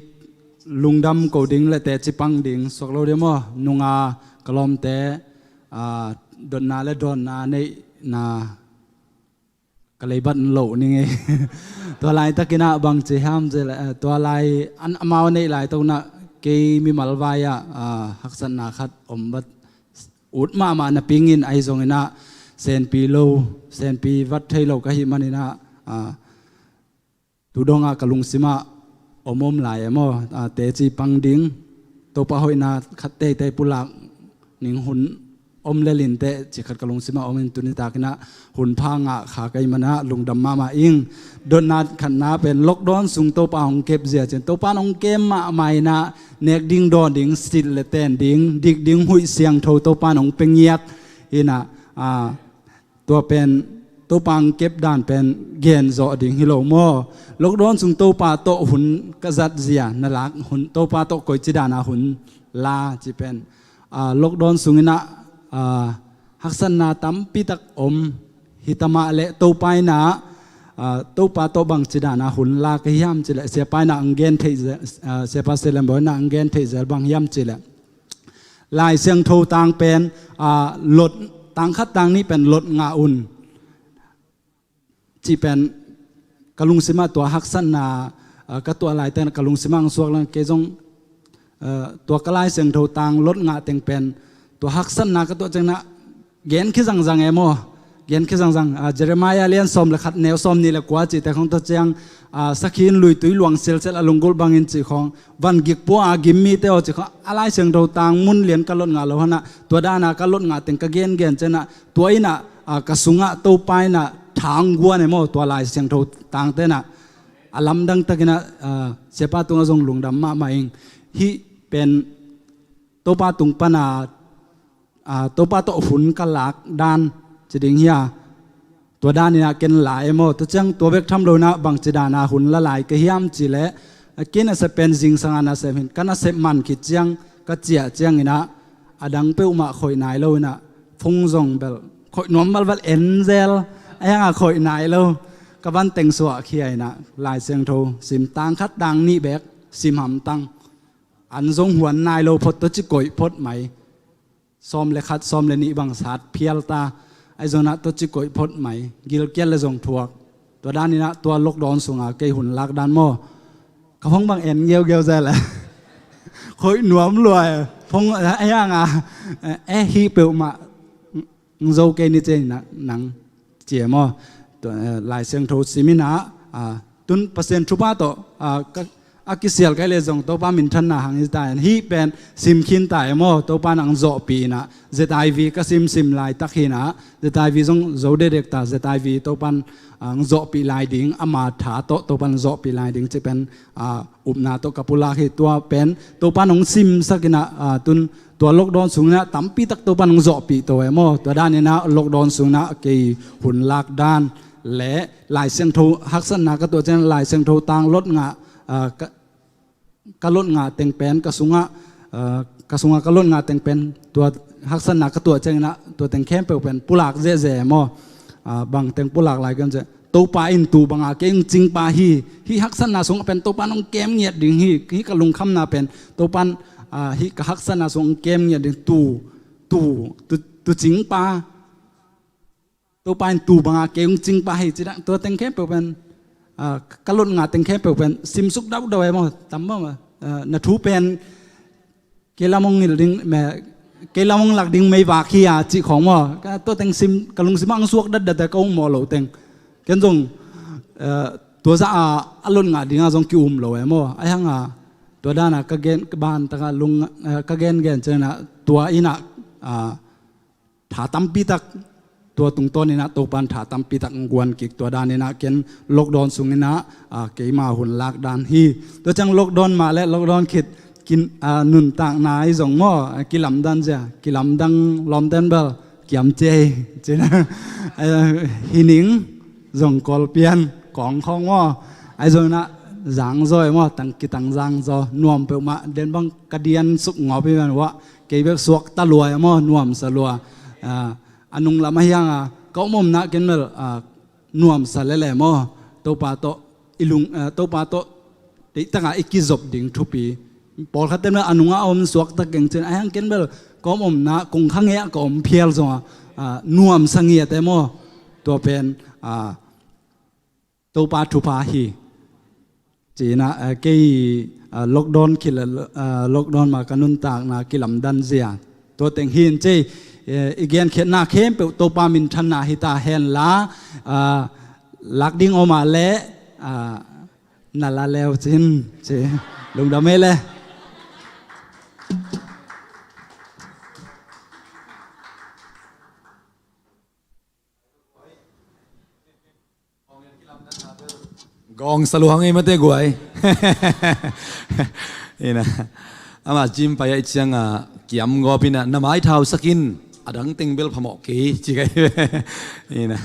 lungdam ko ding le teci pang ding suak lo dia maw, nunga ka lawmte, a, dotna le dawnna neihna ka leibat loh ning ei. Tua laitakin a bang ci hiam ci le, eh, tua lai an amau neih laitakin a kei mimal vai-ah, ah, haksatna khat om vat ut mahmah na pingin ahi zongin a senpi lo, senpi vat thei lo ka hih manin a, ah, tu dongah ka lungsimah om om lai e maw, ah, teci pang ding, Topa hoihna khat teitei pulak ning hun om le lin teh ci khat ka lungsimah om in tuni takin a hun pha ngah kha ka hih manin a lungdam mahmah ing. Dotna khatna pen lockdown sung Topa hong kep zia cin Topa in hong kem mahmah in a nek ding dawn ding sit le ten ding dik ding huih siangtho Topa in hong pe ngiat in a, ah, tua pen Topa hong kep dan pen gen zawh ding hi lo maw? Lockdown sung Topa tawh hun ka zat zia na lak hun, Topa tawh koici dana hun la ci pen, ah, lockdown sungin a, ah, haksatna tampi tak om hi ta mah le Topa in a, ah, Topa tawh bangci dana hun la ka hiam ci le Siapa in a hong gen theih zel, ah, Siapa Selembaw in a hong gen theih zel bang hiam ci le Lai Siangtho tang pen, ah, lot, tang khat tang nih pen lot ngah un. Cih pen ka lungsimah tua haksatna, ah, ka tuah laiteng ka lungsimah ang suak lang kei zong, ah, tua ka Lai Siangtho tang lot ngah teng pen tua haksatna ka tuah ciangin a gen khi zangzang e maw? Gen khi zangzang, ah, Jeremiah lian sawm le khat neu sawm nih le kua cihte khong tua ciang, ah, sakhi in luitui luang silsel a lunggulh bangin cih khong van gik pua a gim mite aw cih khong a Lai Siangtho tang mun lian ka lot ngah lo hana tua dana ka lot ngah teng ka gengen ciangin a tua in a, ah, ka sungah Topa in a thang guan e maw tua Lai Siangtho tangte in a a lamdang takin a, ah, Siapa tungah zong lungdam mahmah ing. Hih pen Topa tung pana, ah, Topa tawh hun ka lak dan ci ding hi a. Tua dan in a ken la e maw? Tua ciang tua bek tham lo in a bangci dana hun la lai ka hiam ci le, ah, kei nasep pen zingsang a nasep hin ka nasep man khit ciang ka ciah ciangin a a dang peuhmah khoih nai lo in a phung zong bel khoih nuam balbal en zel a hiang a khoih nai lo. Ka van teng suah khia in a Lai Siangtho sim tang khat tang nih bek sim hamtang. An zong huan nai lo phot tua ci koih phot mai. Sawm le khat sawm le nih bang sat phial ta. Ahi zong in a tua ci koih phot mai. Gilkial le zong thuak. Tua dan in a tua lockdown sunga kei hun lak dan maw? Ka phone bang en ngeungeu zel e. Khoih nuam lua e. Phone, eh, a hiang a, eh, eh, hih peuhmah. Ng zo kei ni ciang in a nang ci e maw? Tua, eh, Lai Siangtho sim in a, ah, tun Pasian thupha tawh, ah, ka, a kisial kai le zong Topa minthanna hang hi ta in hih pen sim khin ta e maw? Topa in ang zawhpih in a Z I V ka sim sim laitak hi in a Z I V zong zo dedek ta Z I V Topa in ang zawhpih lai ding ama tha tawh Topa in zawhpih lai ding ci pen, ah, upna tawh ka pulak hi tua pen Topa in hong simsak in a, ah, tun tua lockdown sungin a tampi tak Topa in hong zawhpih to e maw? Tua dan in a lockdown sungin a kei hun lak dan le Lai Siangtho haksatna ka tuah ciang Lai Siangtho tang lot ngah, ah, ka, ka lot ngah teng pen ka sungah, ah, ka sungah ka lot ngah teng pen tua haksatna ka tuah ciangin a tua teng khempeuh pen pulak zehzeh e maw? Ah, bang teng pulak lai kan ciang Topa in tu banga kei hong cingpa hi. Hih haksatna sungah pen Topa in hong kem ngiat ding hi. Hih ka lungkhamna pen Topa in, ah, hih ka haksatna sungah hong kem ngiat ding tu, tu, tu, tu cingpa. Topa in tu banga kei hong cingpa hi. Ci dang tua teng khempeuh pen, ah, ka lot ngah teng khempeuh pen simsuk daudau e maw? Tam maw? Ah, na thu pen kei lam hong ngil ding, me, kei lam hong lak ding meivak hi a cih khawng maw? Ka tua teng sim, ka lungsim ah hong suak datdat a ka hong mawh loh teng. Ken zong, eh, Tua zah a, a lot ngah dingah zong ki-um lo e maw. Ahi hanga tua dana ka gen, ka ban taka lung, eh, ka gengen ciangina tua ina, ah, tha tampi tak, tua tungtawn ina Topan tha tampi tak guan kik tua dan ina ken lockdown sung ina, ah, keima hun lak dan hi. Tua ciang lockdown mah le lockdown khit kin, ah, nuntakna i zong maw, ah, kilamdan zia, kilamdang lawmten bel kiam cia hi cina, ah, hi ning zong kawlpian kawng khawng maw. Ai zong ina zangzaw e maw, tang kitang zangzaw nuam peuhmah den bang ka dian suk ngawp hi man wah. Kei bek suak ta lua e maw, nuamsa lua. Ah, a nung lam ahi hanga ka om omna ken bel, ah, nuamsa lele maw. Topa tawh i lung, ah, Topa tawh teihtaka i kizop ding thupi. Pawlkhat ten bel a nunga a om suakta keng cin ahi hang ken bel ka om omna kong kha ngei ah ka om phial zonga, ah, nuamsa ngiate maw. Tua pen, ah, Topa thupha hi. Cina, eh, kei, ah, lockdown khila, ah, lockdown ma ka nuntakna kilamdan zia tua teng hin cei, eh, i genkhiatna khempeuh Topa minthanna hi ta henla, ah, lak ding om a le, ah, na la leu cin ci. Lungdam e le. Gawng saluhang ei mate guai. Ina. Ama gym pai a i cianga kiam gawp ina na mai thau sakin adang teng bel phamawh kei ci kai. Ina.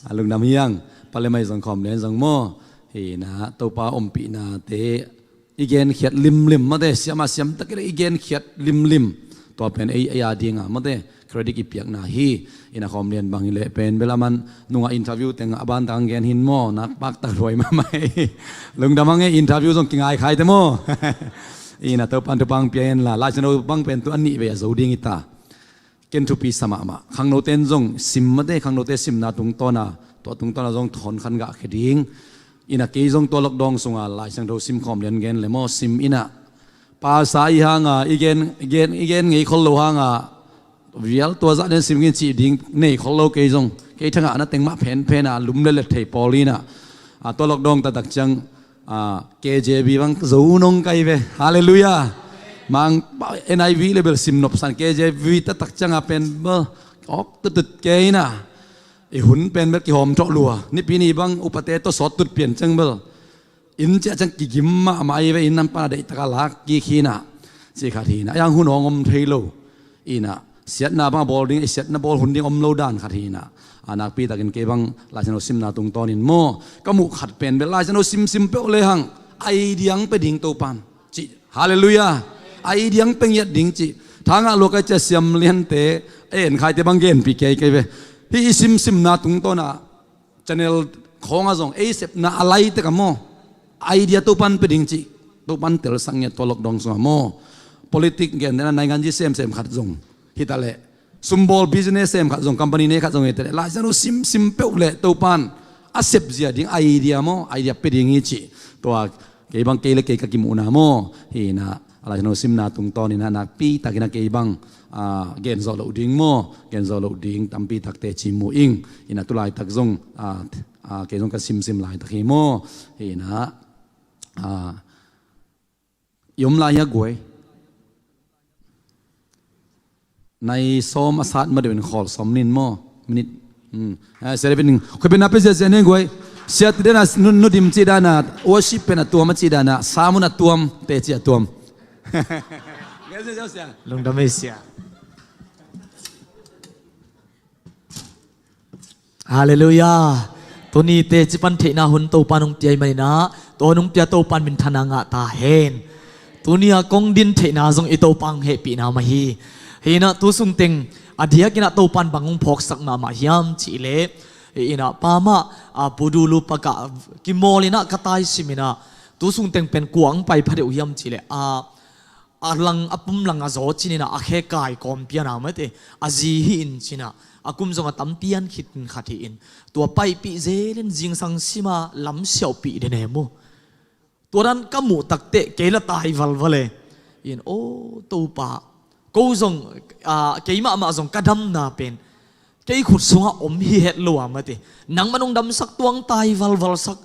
A lungdam hiang. Pale mai zong khawm len zong maw. Ina. Topa ompihna te i genkhiat limlim mate, siama siam tak i le i genkhiat limlim. Tua pen ei, ei a dinga mate, credit i piakna hi. Ina khawm lian bang hi le pen bel a man nunga interview teng a ban tang gen hin maw, nak pak tak ruai mahmah hi. Lungdam hang e, interview zong kingai khai te maw. Ina Topan thupang pia hen la, Laisiangtho bang pen tu a nih vei a zo ding hi ta. Ken thupi sa mahmah. Khangnote in zong sim mate, khangnote simna tungtawna, tua tungtawna zong thawn khan gah khia ding. Ina kei zong tua lockdown sunga Laisiangtho sim khawm lian gen le maw, sim ina. Pasa i hanga, i gen, i gen, i gen ngei khol lo hanga, vial tua zah den sim gin cih ding nei khol lo kei zong. Kei thangah na teng mah phenphena, lum le let thei pawl ina. A tua lockdown taktak ciang, ah, K J V bang zo nong kai ve. Halleluiah. Mang N I V le bel sim nopsan K J V taktak cianga pen bel awk tutut kei ina. I hun pen bel kihawm thawh lua. Nipi ni bang upate tawh sawt tut pian ciang bel. Inn ciah ciang kigim mahmah i ve, inn nampa na deihtaka lak kik hi ina. Ci khat hi ina. A yang hun awng om thei lo. Ina, siatna bang a bawl ding, i siatna bawl hun ding om lo dan khat hi ina. A nakpi takin kei bang Laisiangtho simna tungtawnin maw, ka muh khat pen bel Laisiangtho simsim peuh le hang, idea ang pe ding Topan. Ci, halleluiah. Idea ang pe ngiat ding ci. Thangah lua kai cia siam liante, en khaite bang genpi kei kei ve. Hih i simsimna tungtawna, channel khawngah zong ei sepna a lai tek a maw. Idea Topan pe ding ci. Topan telsak ngiat tua lockdown sungah maw. Politik gen dena nainganzi semsem khat zong hi ta leh. Sumbawl business sem khat zong, company ne khat zong hi ta leh. Laisiangtho simsim peuh leh Topan a sepzia ding idea maw. Idea pe ding hi ci. Tua kei bang kei le kei ka kimuhna maw. Hi ina. A Laisiangtho simna tungtawn ina nakpi takin a kei bang, ah, gen zawh loh ding maw, gen zawh loh ding tampi takte ci mu ing. Ina tu laitak zong, ah, ah, kei zong ka simsim laitak hi maw. Ina, ah, i om lai hi a guai. Nai sawm a sat ma deuhin khawl sawm nin maw? Minute. Hmm. Eh, sia deuh pen ning. Khui pen na pe sia sia ning guai. Sia ti dena nu, nu dim ci dana. Worship pen a tuam a ci dana. Samun a tuam. Te ci a tuam. Lungdam ei sia. Halleluiah. Tuni teci pan theihna hun Topa nong pia i maninah, tua nong pia Topa in minthanna ngah ta hen. Tuni a kong din theihna zong i Topa hong hehpihna mah hi. Hinah tu sungteng a diakinah Topa in bang hong phawksak mahmah hiam cihleh, hinah pa mah, a, pudulu pakah kimawl inah ka tai siminah, tu sungteng pen kua hong pai phadeuh hiam cihleh, a, a lang a pum lang a zaw cininah a khe kai kawm pianah mate, a zi hi in cinah a kum zong a tampi an khit in khat hi in, tua paipih zelin zingsang sima lam siauhpih den e mu. Tua dan ka muh takteh kei la tai valval e. In aw Topa, ko zong, a, kei mahmah zong ka damna pen kei khut sungah om hi het lo a mate. Nangmah nong damsak tuang tai valvalsak.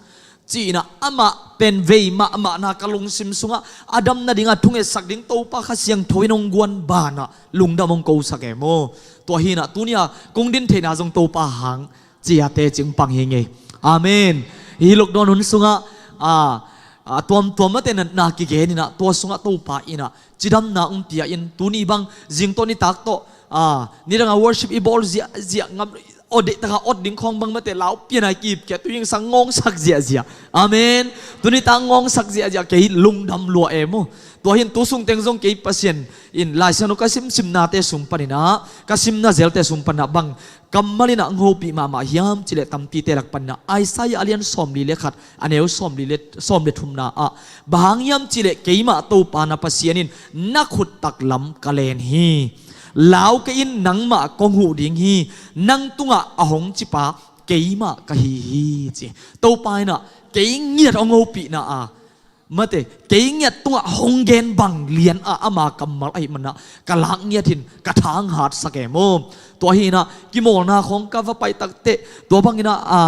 ci-in ah amah pen vei mahmahna ka lungsim sungah a dam nadingah thungetsak ding Topa Kha Siangtho in hong guan banah lungdam hong kosak e maw. Tua hi-in ah tuni-a kong din theihna zong Topa hang ci-a teci pang hi ing ei. Amen. Hih lockdown hun sungah a, a tuamtuam mate natna kigen in ah tua sungah Topa in ah cidamna hong pia in tuni bang zing tawh nitak tawh a, nidangah worship i bawl ziahziah ngam, awh deihtakah awt ding khawng bang mate lau pian a i kip kia tu ing sang ngawngsak ziahziah. Amen. Tuni tak ngawngsak ziahziah kei lungdam lua e maw. Tua hi-in tu sung teng zong kei Pasian in Lai Siangtho ka simsimnate sung panin ah, ka simna zelte sung panin ah bang kammal in ah hong hopih mahmah hiam cih leh tampite lak panin ah Isaiah a lian sawmli le khat, a neu sawmli le, sawm le thumna ah, bang hang hiam cih leh keimah Topa na Pasian in na khut taklam ka len hi. Lau kei in, nangmah kong huh ding hi. Nang tungah a hong cipa keimah ka hi hi, ci. Topa in ah kei ngiat hong hopihna a, mate, kei ngiat tungah hong gen bang lian a ama kammal ahih manin ah ka lak ngiat in ka thang hatsak e maw. Tua hi-in ah kimawlna khawng ka va pai takteh tua bangin ah a,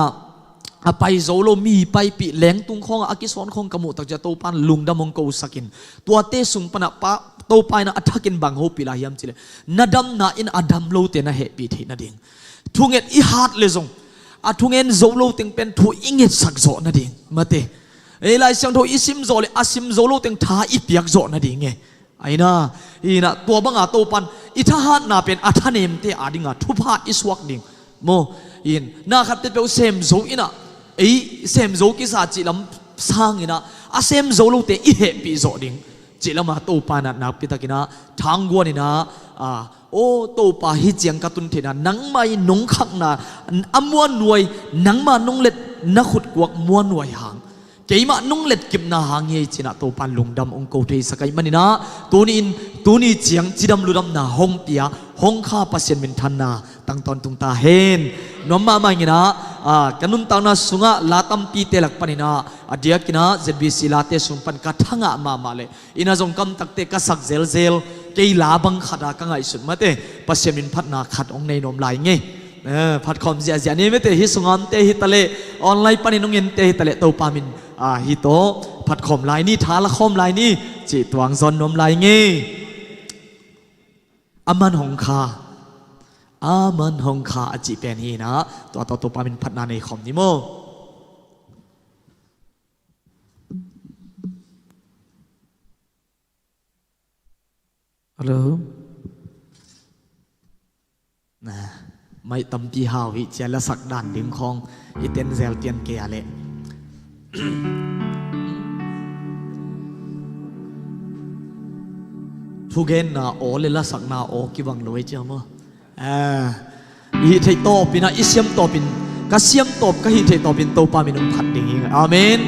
a pai zo lo mi paipih lengtung khawngah a kisawn khawng ka muh tak ciang Topa in lungdam hong kosak in, tuate sung panah pa, Topa in ah a thakin bang hopih lai hiam cih leh na damna in a dam lote na hehpih theih nading. Thunget i hat leh zong a thungen zo lo teng pen thu i ngetsak zawh nading, mate. Ei Lai Siangtho i sim zawh leh a sim zo lo teng tha i piak zawh nading e. Ahi-in ah, hi-in ah tua banga Topa in i thahatna pen a thanemte adingah thupha i suak ding maw. Hi-in na khat peuhpeuh sem zo in ah, ei sem zo kisa cih lam sangin ah a sem zo lote i hehpih zawh ding cih lamah Topa in ah nakpi takin ah thangguan in ah, a, aw Topa, hih ciang ka tun theihna nangmah i nong khakna a muannuai, nangmah nong let na khutkuak muannuai hang, keimah nong letkipna hang hi ei, ci-in ah Topa in lungdam hong ko theisak ahih manin ah tuni-in, tuni ciang cidam ludamna hong pia hong kha Pasian minthanna tang tawntung ta hen. Nuam mahmah ing in ah, a, ka nuntakna sungah la tampite lak panin ah a diakin ah Z B C late sung pan ka thangah mahmah leh inn ah zong kamtakte ka sak zelzel, kei la bang khat a ka ngaihsut mate Pasian min phatna khat hong nei nuam lai ing ei. Eh, phatkhawm ziahziah ni mate, hih sungah omte hi taleh, online panin hong ente hi taleh Topa min, a, hi tawh phatkhawm lai ni, tha la khawm lai ni, cih tuang zawn nuam lai ing ei. Aman hong kha, aman hong kha a cih pen hi-in ah tua tawh Topa min phatna nei khawm ni maw. Hello. Na, mai tampi hau hi cia, lasak dan ding khawng i tenzel pian kei a leh. Thugenna aw le lasakna aw kibang lo ei cia maw. A, i hih theih tawpin ah, i siam tawpin, ka siam tawp, ka hih theih tawpin Topa min hong phat ding hi. Amen.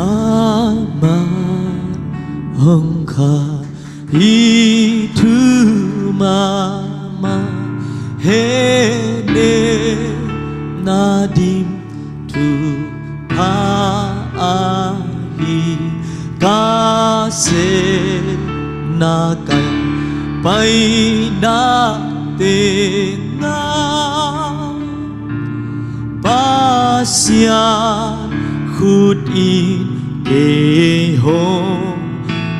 Aman hong kha hi thu mahmah, hehnem na dim thupha ahi, ka sepna kai paina tengah Pasian khut in kei hong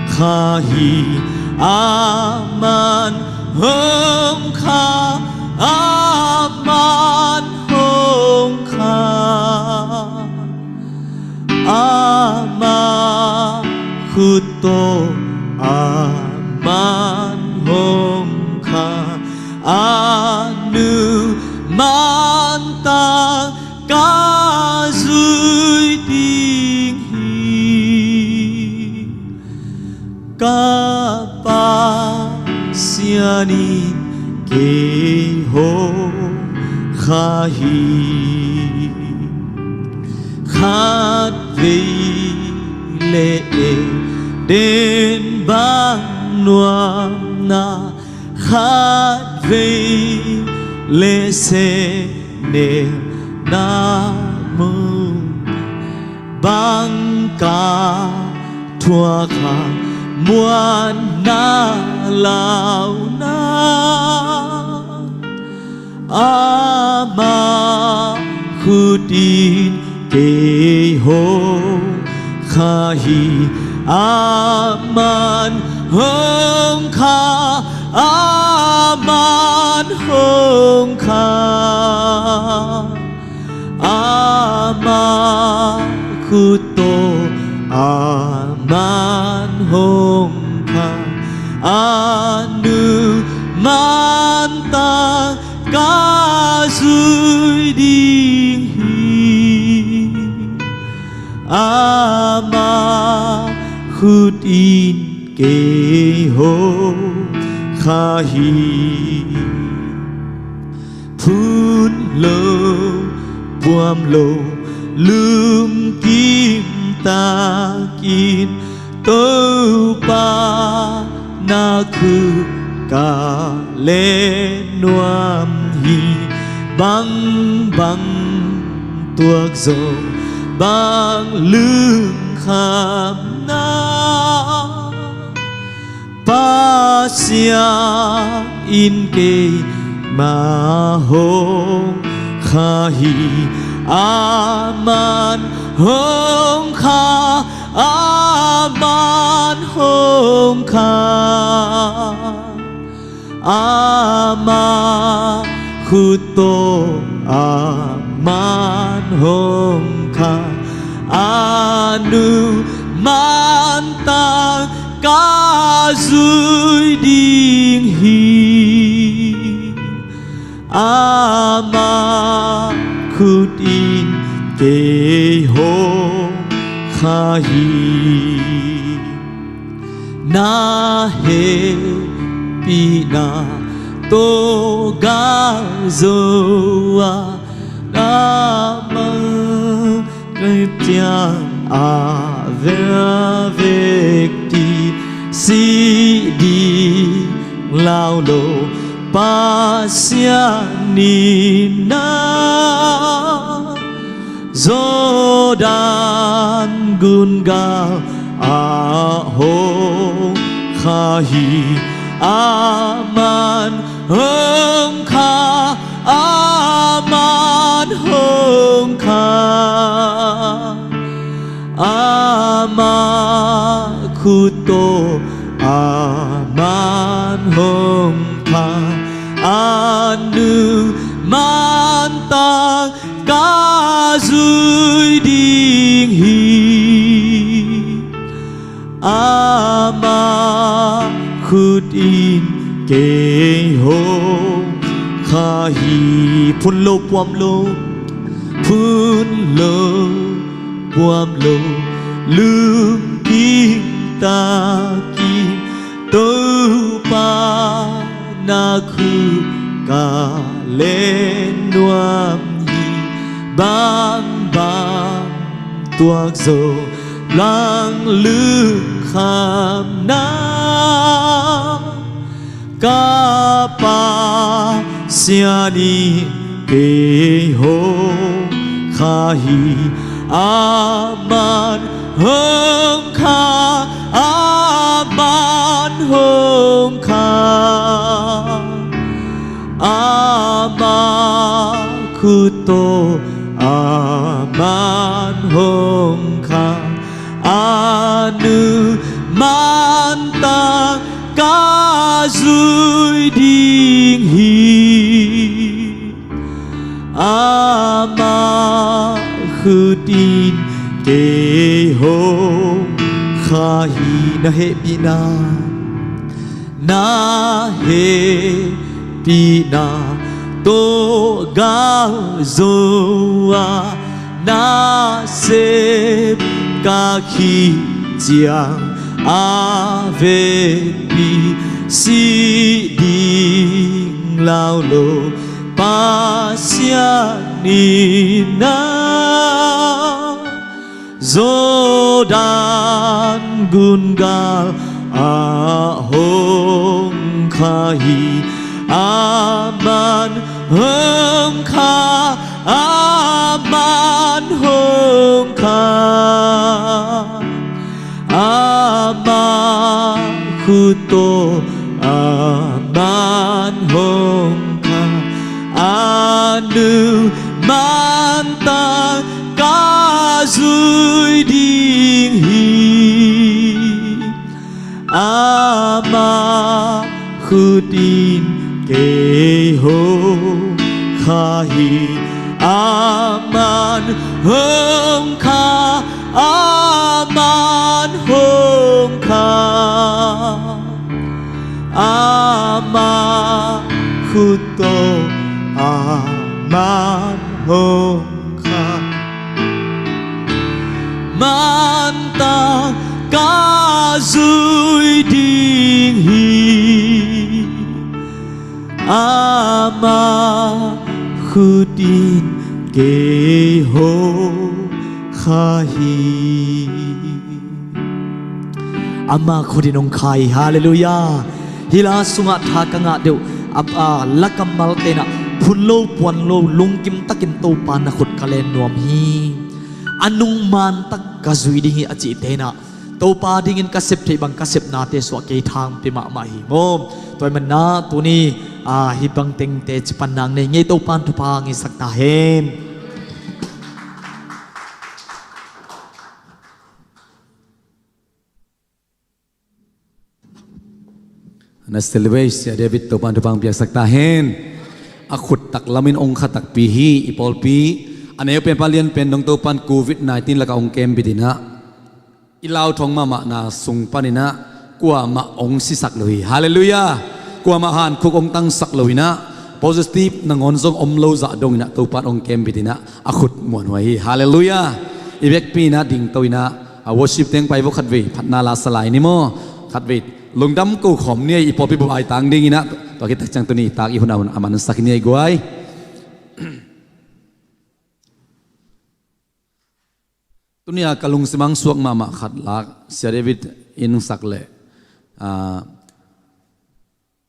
kha hi. Aman hong kha, aman hong kha, ama khut tawh aman hong kha, a nu man tang ka zui ding hi. Ka Pasian in kei hong kha hi. Khat vei leh Eden bang nuamna, khat vei leh sehnelna mun bang ka thuak hang, muanna launa. Ama khut in kei hong kha hi. Aman hong kha, aman hong kha. Ama khut tawh aman hong kha, a nu man tang ka zui ding hi. Ama khut in kei hong kha hi. Phun lo, puam lo, lungkim takin Topa na khut ka len nuam hi. Bangbang tuak zo, bang lungkham na, Pasian in keima hong kha hi. Aman hong kha, aman hong kha. Ama khut tawh aman hong kha, a nu man tang ka zui ding hi. Ama khut in kei hong kha hi. Na hehpihna tawh galzo a, na mang kai ciang a vek vek ti si ding lau lo Pasian in na Jordan gun gal ah hong kha hi. Aman hong kha, aman hong kha. Ama khut tawh aman hong kha, a nu man tang ka zui ding hi. Ama khut in kei hong kha hi. Phun lo, puam lo, phun lo, puam lo, lungkim takin Topa na khut ka len nuam hi. Bangbang tuak zo, bang lungkham na, ka Pasian in kei hong kha hi. Aman hong kha, aman hong kha. Ama khut tawh aman hong kha, a nu man tang ka zui ding hi. Ama khut in kei hong kha hi. Na hehpihna, na hehpihna tawh galzo a, na sem ka khit ciang a vekpi si ding lau lo Pasian in na Jordan gun gal ah hong kha hi. Aman hong kha, aman hong kha. Ama khut tawh aman hong kha, a Tang ka zui ding hi. Ama khut in kei hong kha hi. Aman hong kha, aman hong kha. Ama khut tawh aman hong kha. Aman tang ka zui ding hi. Ama khut in kei hong kha hi. Ama khut in hong kha hi. Halleluiah. Hih la sungah tha ka ngah deuh a, a, la kammalte in ah phun lo, puan lo, lungkim takin Topa na khut ka len nuam hi. A nung man tak ka zui ding hi a cihte in ah Topa dingin ka sep theih bang ka sepnate suah kei thangpi mahmah hi maw. Tua ahih manin ah tuni, a, hih bang tengte ci pan nang nei ngei, Topa in thupha hong hisak ta hen. Na celebrate Sia David, Topa in thupha hong piaksak ta hen. A khut tak lamin hong kha takpi hi. I pawlpi a neu pen, pa lian pen dong Topa in covid nineteen lakah hong kembit in ah i lauthawng mahmahna sung panin ah kuamah hong sisak lo hi. Halleluiah. Kuamah hankhuk hong tangsak lo in ah positive nangawn zong om lo zah dongin ah Topa in hong kembit in ah a khut muanhuai hi. Halleluiah. I vekpi in ah dingto in ah, a, worship teng pai vo, khatvei phatna la sa lai ni maw. Khatvei lungdam ko khawm ni ei, i pawlpi bup ai tang dingin ah. Tua khit tak ciang tuni tak i hun a mansak ni ei guai. Tuni a ka lungsim ah hong suak mahmah khat lak, Sia David in sak leh, a,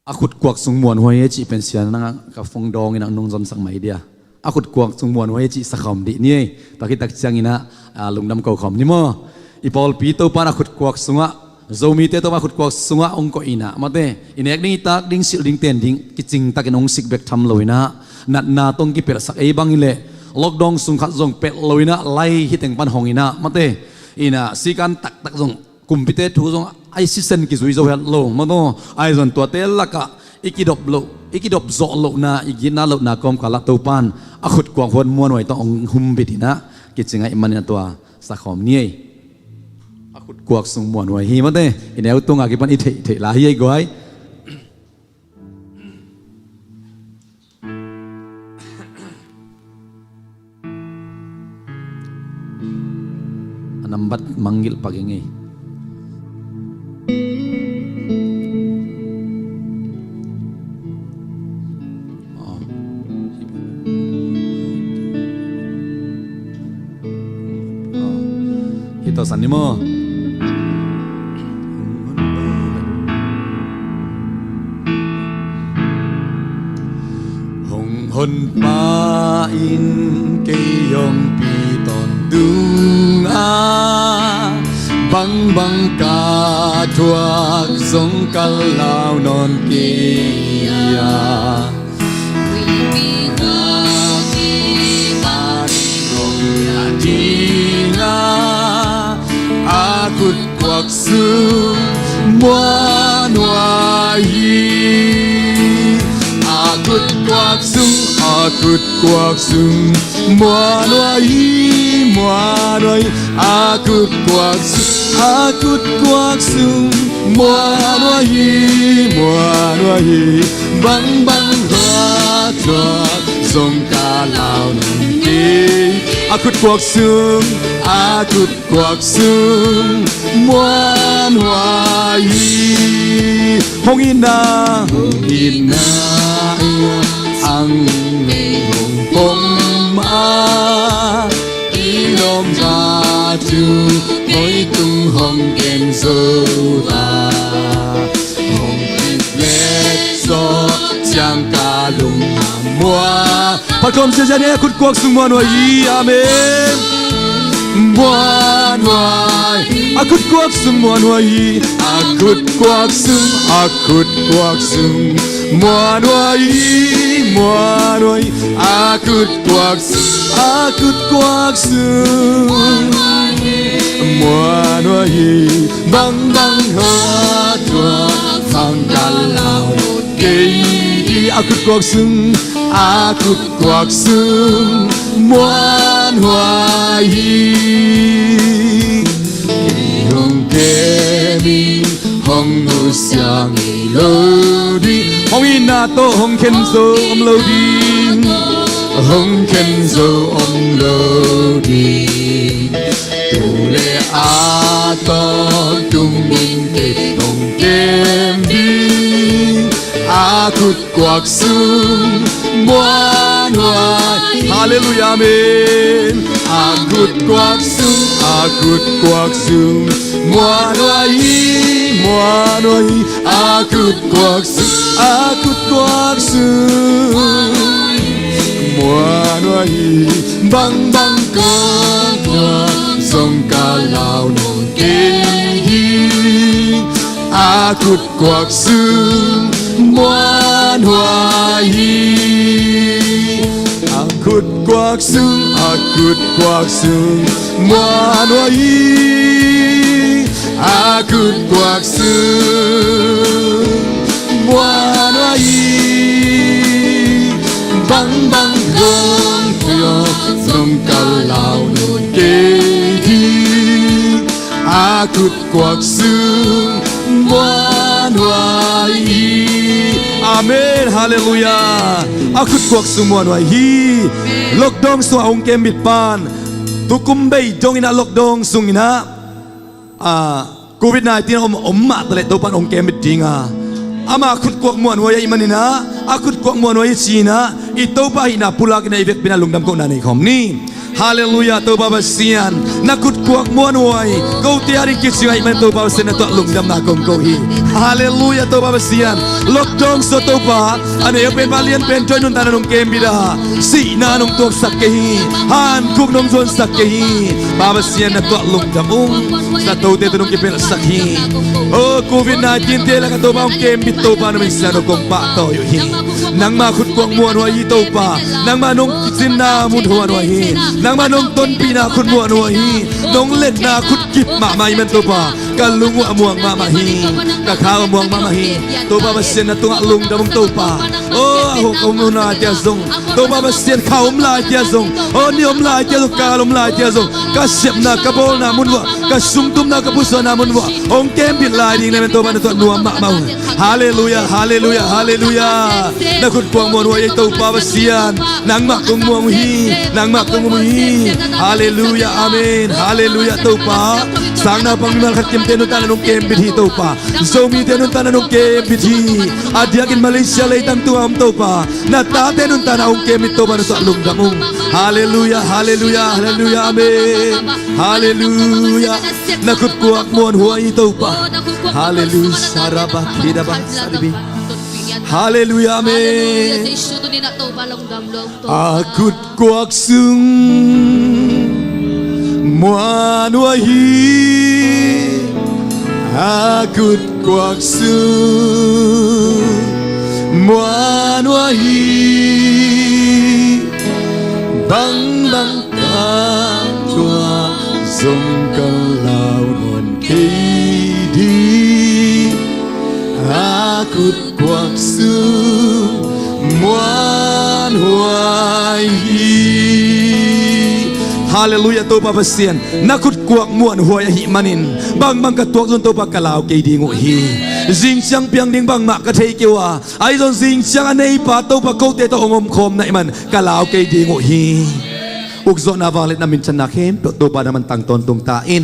a khut kuak sung muanhuai hi cih pen sia nang ka phone dawng in ah nung zonsak mai dia. A khut kuak sung muanhuai hi cih sa khawm dih ni ei. Tua khit tak ciangin ah, a, lungdam ko khawm ni maw. I pawlpi Topa in a khut kuak sungah, Zomite Topa in a khut kuak sungah hong koih in ah, mate, i nek ding, i tak ding, silh ding, ten ding kicing takin hong sik bek tham lo in ah, natna tawh hong kipelhsak ei bang hi leh lockdown sung khat zong pelh lo in ah, lai hi teng pan hong in ah, mate, in ah sikan taktak zong, kumpite thu zong ai sisen kizui zo het lo, mate, ai zong tuate lakah i kidop loh, i kidop zawh lohna, i gitna lohna kawmkal ah Topa in a khut kuak huat muanhuai tawh hong humbit in ah kicing ahih manin ah tua sa khawm ni ei. A khut kuak sung muanhuai hi, mate, i neu tung a kipan i theih theih la hi ei guai. A nambat mangngilh pak ing ei. Aw. Aw. Hih tawh san ni maw. Hong Honpa in kei hong pi tawntung a, bangbang ka thuak zong ka lau nawn kei a. Ding a, a khut kuak sung muanhuai hi. A khut kuak sung, a khut kuak sung muanhuai hi, muanhuai hi. A khut kuak sung, a khut kuak sung muanhuai hi, muanhuai hi. Bangbang thuak thuak zong ka lau nawn kei. A khut kuak sung, a khut kuak sung muanhuai hi. Hong itna, hong itna, ang mei hong pom a, i lawmta thu hong tung hong kem zo a, hong kiplet zawh ciang ka lung a muan. Phat khawm siasia ni, a khut kuak sung muanhuai hi. Amen. Muanhuai. A khut kuak sung muanhuai hi. A khut kuak sung, a khut kuak sung Muanhuai hi, muanhuai hi, a khutkuak sung, a khutkuak sung. Muanhuai hi, bangbang hong thuak zong ka lau kei hi. A khutkuak sung, a khutkuak sung, muanhuai hi. Kei hong kem ing, hong nusia ngei lo ding. Hong itna tawh hong khen zo om lo ding. Hong khen zo om lo ding. Tu le a tawntung in kei hong kem ding. A khutkuak sung, muanhuai. Halleluiah, amen. A khutkuak sung, a khutkuak sung, muanhuai hi, muanhuai hi. A khutkuak sung, a khutkuak sung, muanhuai hi. Bangbang hong thuak zong ka lau nuam kei hi. A khutkuak sung, muanhuai hi. A khutkuak sung, a khutkuak sung, muanhuai hi. A khutkuak sung, muanhuai hi. Bangbang hong thuak zong ka lau nuam kei hi. A khutkuak sung, muanhuai hi. Amen. Halleluiah. A khutkuak sung, muanhuai hi. Lockdown sungah hong kembit pan, tukum bei dongin ah lockdown sungin ah, ah, covid nineteen om, om mah taleh Topa in hong kembit ding a, ama khutkuak muanhuai ahih manin ah, a khutkuak muanhuai hi ci-in ah, i Topa ahihna pulak in ah i vekpi-in ah lungdam kohna nei khawm ni. Halleluiah, Topa Pasian, na khutkuak muanhuai kote a ding kicing ahih manin Topa Pasian, na tungah lungdamna kong ko hi. Halleluiah, Topa Pasian, lockdown sungah Topa, a nei a pen, pa lian pen tawh i nuntakna nong kembit a, sihna nong tuaksak kei hi. Hankhuk nong zuansak kei hi. Pa Pasian, na tungah lungdam ung. Satote tawh nong kipelhsak hi. O, covid nineteen te lakah Topa hong kembit Topa, na min siangtho kong pahtawi uh hi. Nangma khutkuak muanhuai hi Topa. Nangma nong kicinna mun muanhuai hi. Nangma nong tonpihna khut muanhuai hi. Nong letna khut kip mahmah ahih manin Topa, ka lung uh a muang mahmah hi. Ka kha uh a muang mahmah hi. Topa Pasian, na tungah lungdam ung Topa. O, a hong ka om lai ciang zong, Topa Pasian, kha om lai ciang zong, o, ni om lai ciang zong, kal om lai ciang zong, ka sepna, ka bawlna mun uah, ka sungtumna, ka pusuahna mun uah hong kembit lai ding na min Topa, na tungah nuam mahmah ung. Halleluiah, halleluiah, halleluiah. Na khutkuak muanhuai hi Topa Pasian. Nangmah kong muang uh hi. Nangmah kong muang uh hi. Halleluiah, amen. Halleluiah, Topa. Sangnaupang mimal khat kimte nuntakna nong kembit hi Topa. Zomite nuntakna nong kembit hi. A diakin Malaysia leitang tungah om Topa, na tate nuntakna hong kembit Topa, na tungah lungdam ung. Halleluiah, halleluiah, halleluiah, amen. Halleluiah. Na khutkuak muanhuai hi Topa. Halleluiah, saraba kidaba saribi. Halleluiah, amen. A khutkuak sung, muanhuai hi. A khutkuak sung, muanhuai hi. Bangbang ka thuak zong ka lau nuam kei ding. A khutkuak sung, muanhuai hi. Halleluiah, Topa Pasian, na khutkuak muanhuai ahih manin bangbang ka tuak zong Topa, ka lau kei ding uh hi. Zing ciang piang ding bangmah ka thei kei uh a, ahi zong zing ciang a neipa Topa kote tawh hong omkhawm na hih man ka lau kei ding uh hi. Ukzawhna, vangliatna, minthanna khempeuh Topa, nangman tang tawntung ta in.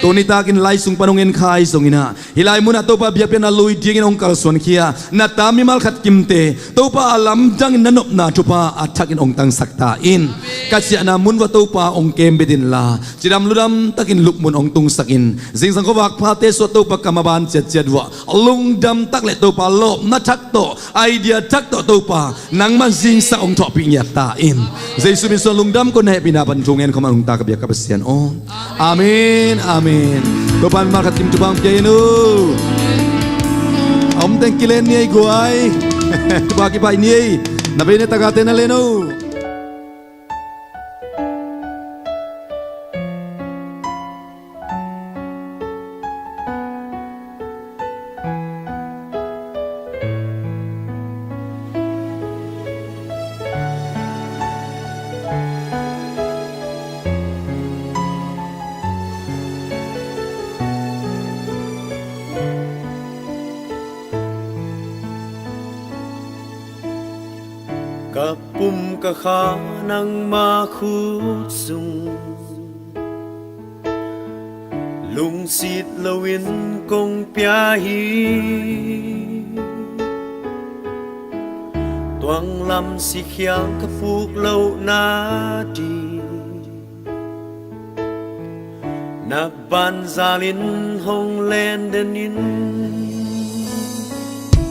Tuni takin lai sung pan hong enkhia zongin ah, hih lai munah Topa biakpiakna lui dingin hong kalsuankhia na ta mimal khat kimte Topa, a lamdangin na nopna thupha a thakin hong tangsak ta in. Ka ciahna mun uah Topa hong kembit inla, cidam ludam takin lupmun hong tungsak in. Zingsang khuavak phate sungah Topa, ka maban ciatciat uah lungdam tak le Topa, lawpna thak tawh, idea thak tawh Topa, nangman zingsak hong thawhpih ngiat ta in. Jesu min suang lungdam kong, na hehpihna pan thu ngen khawm a, nungta ka biak ka Pasian aw. Amen, amen. Topa in mimal khat kim thupha hong pia in uh. A om teng kilen ni ei guai. Tupa kipai ni ei. Na bei ne tagate na len o. Ka pum ka kha nangma khut sung, lungsit loin kong pia hi. Tuang lam sikhial ka puk lohna ding, na banzalin hong len den in.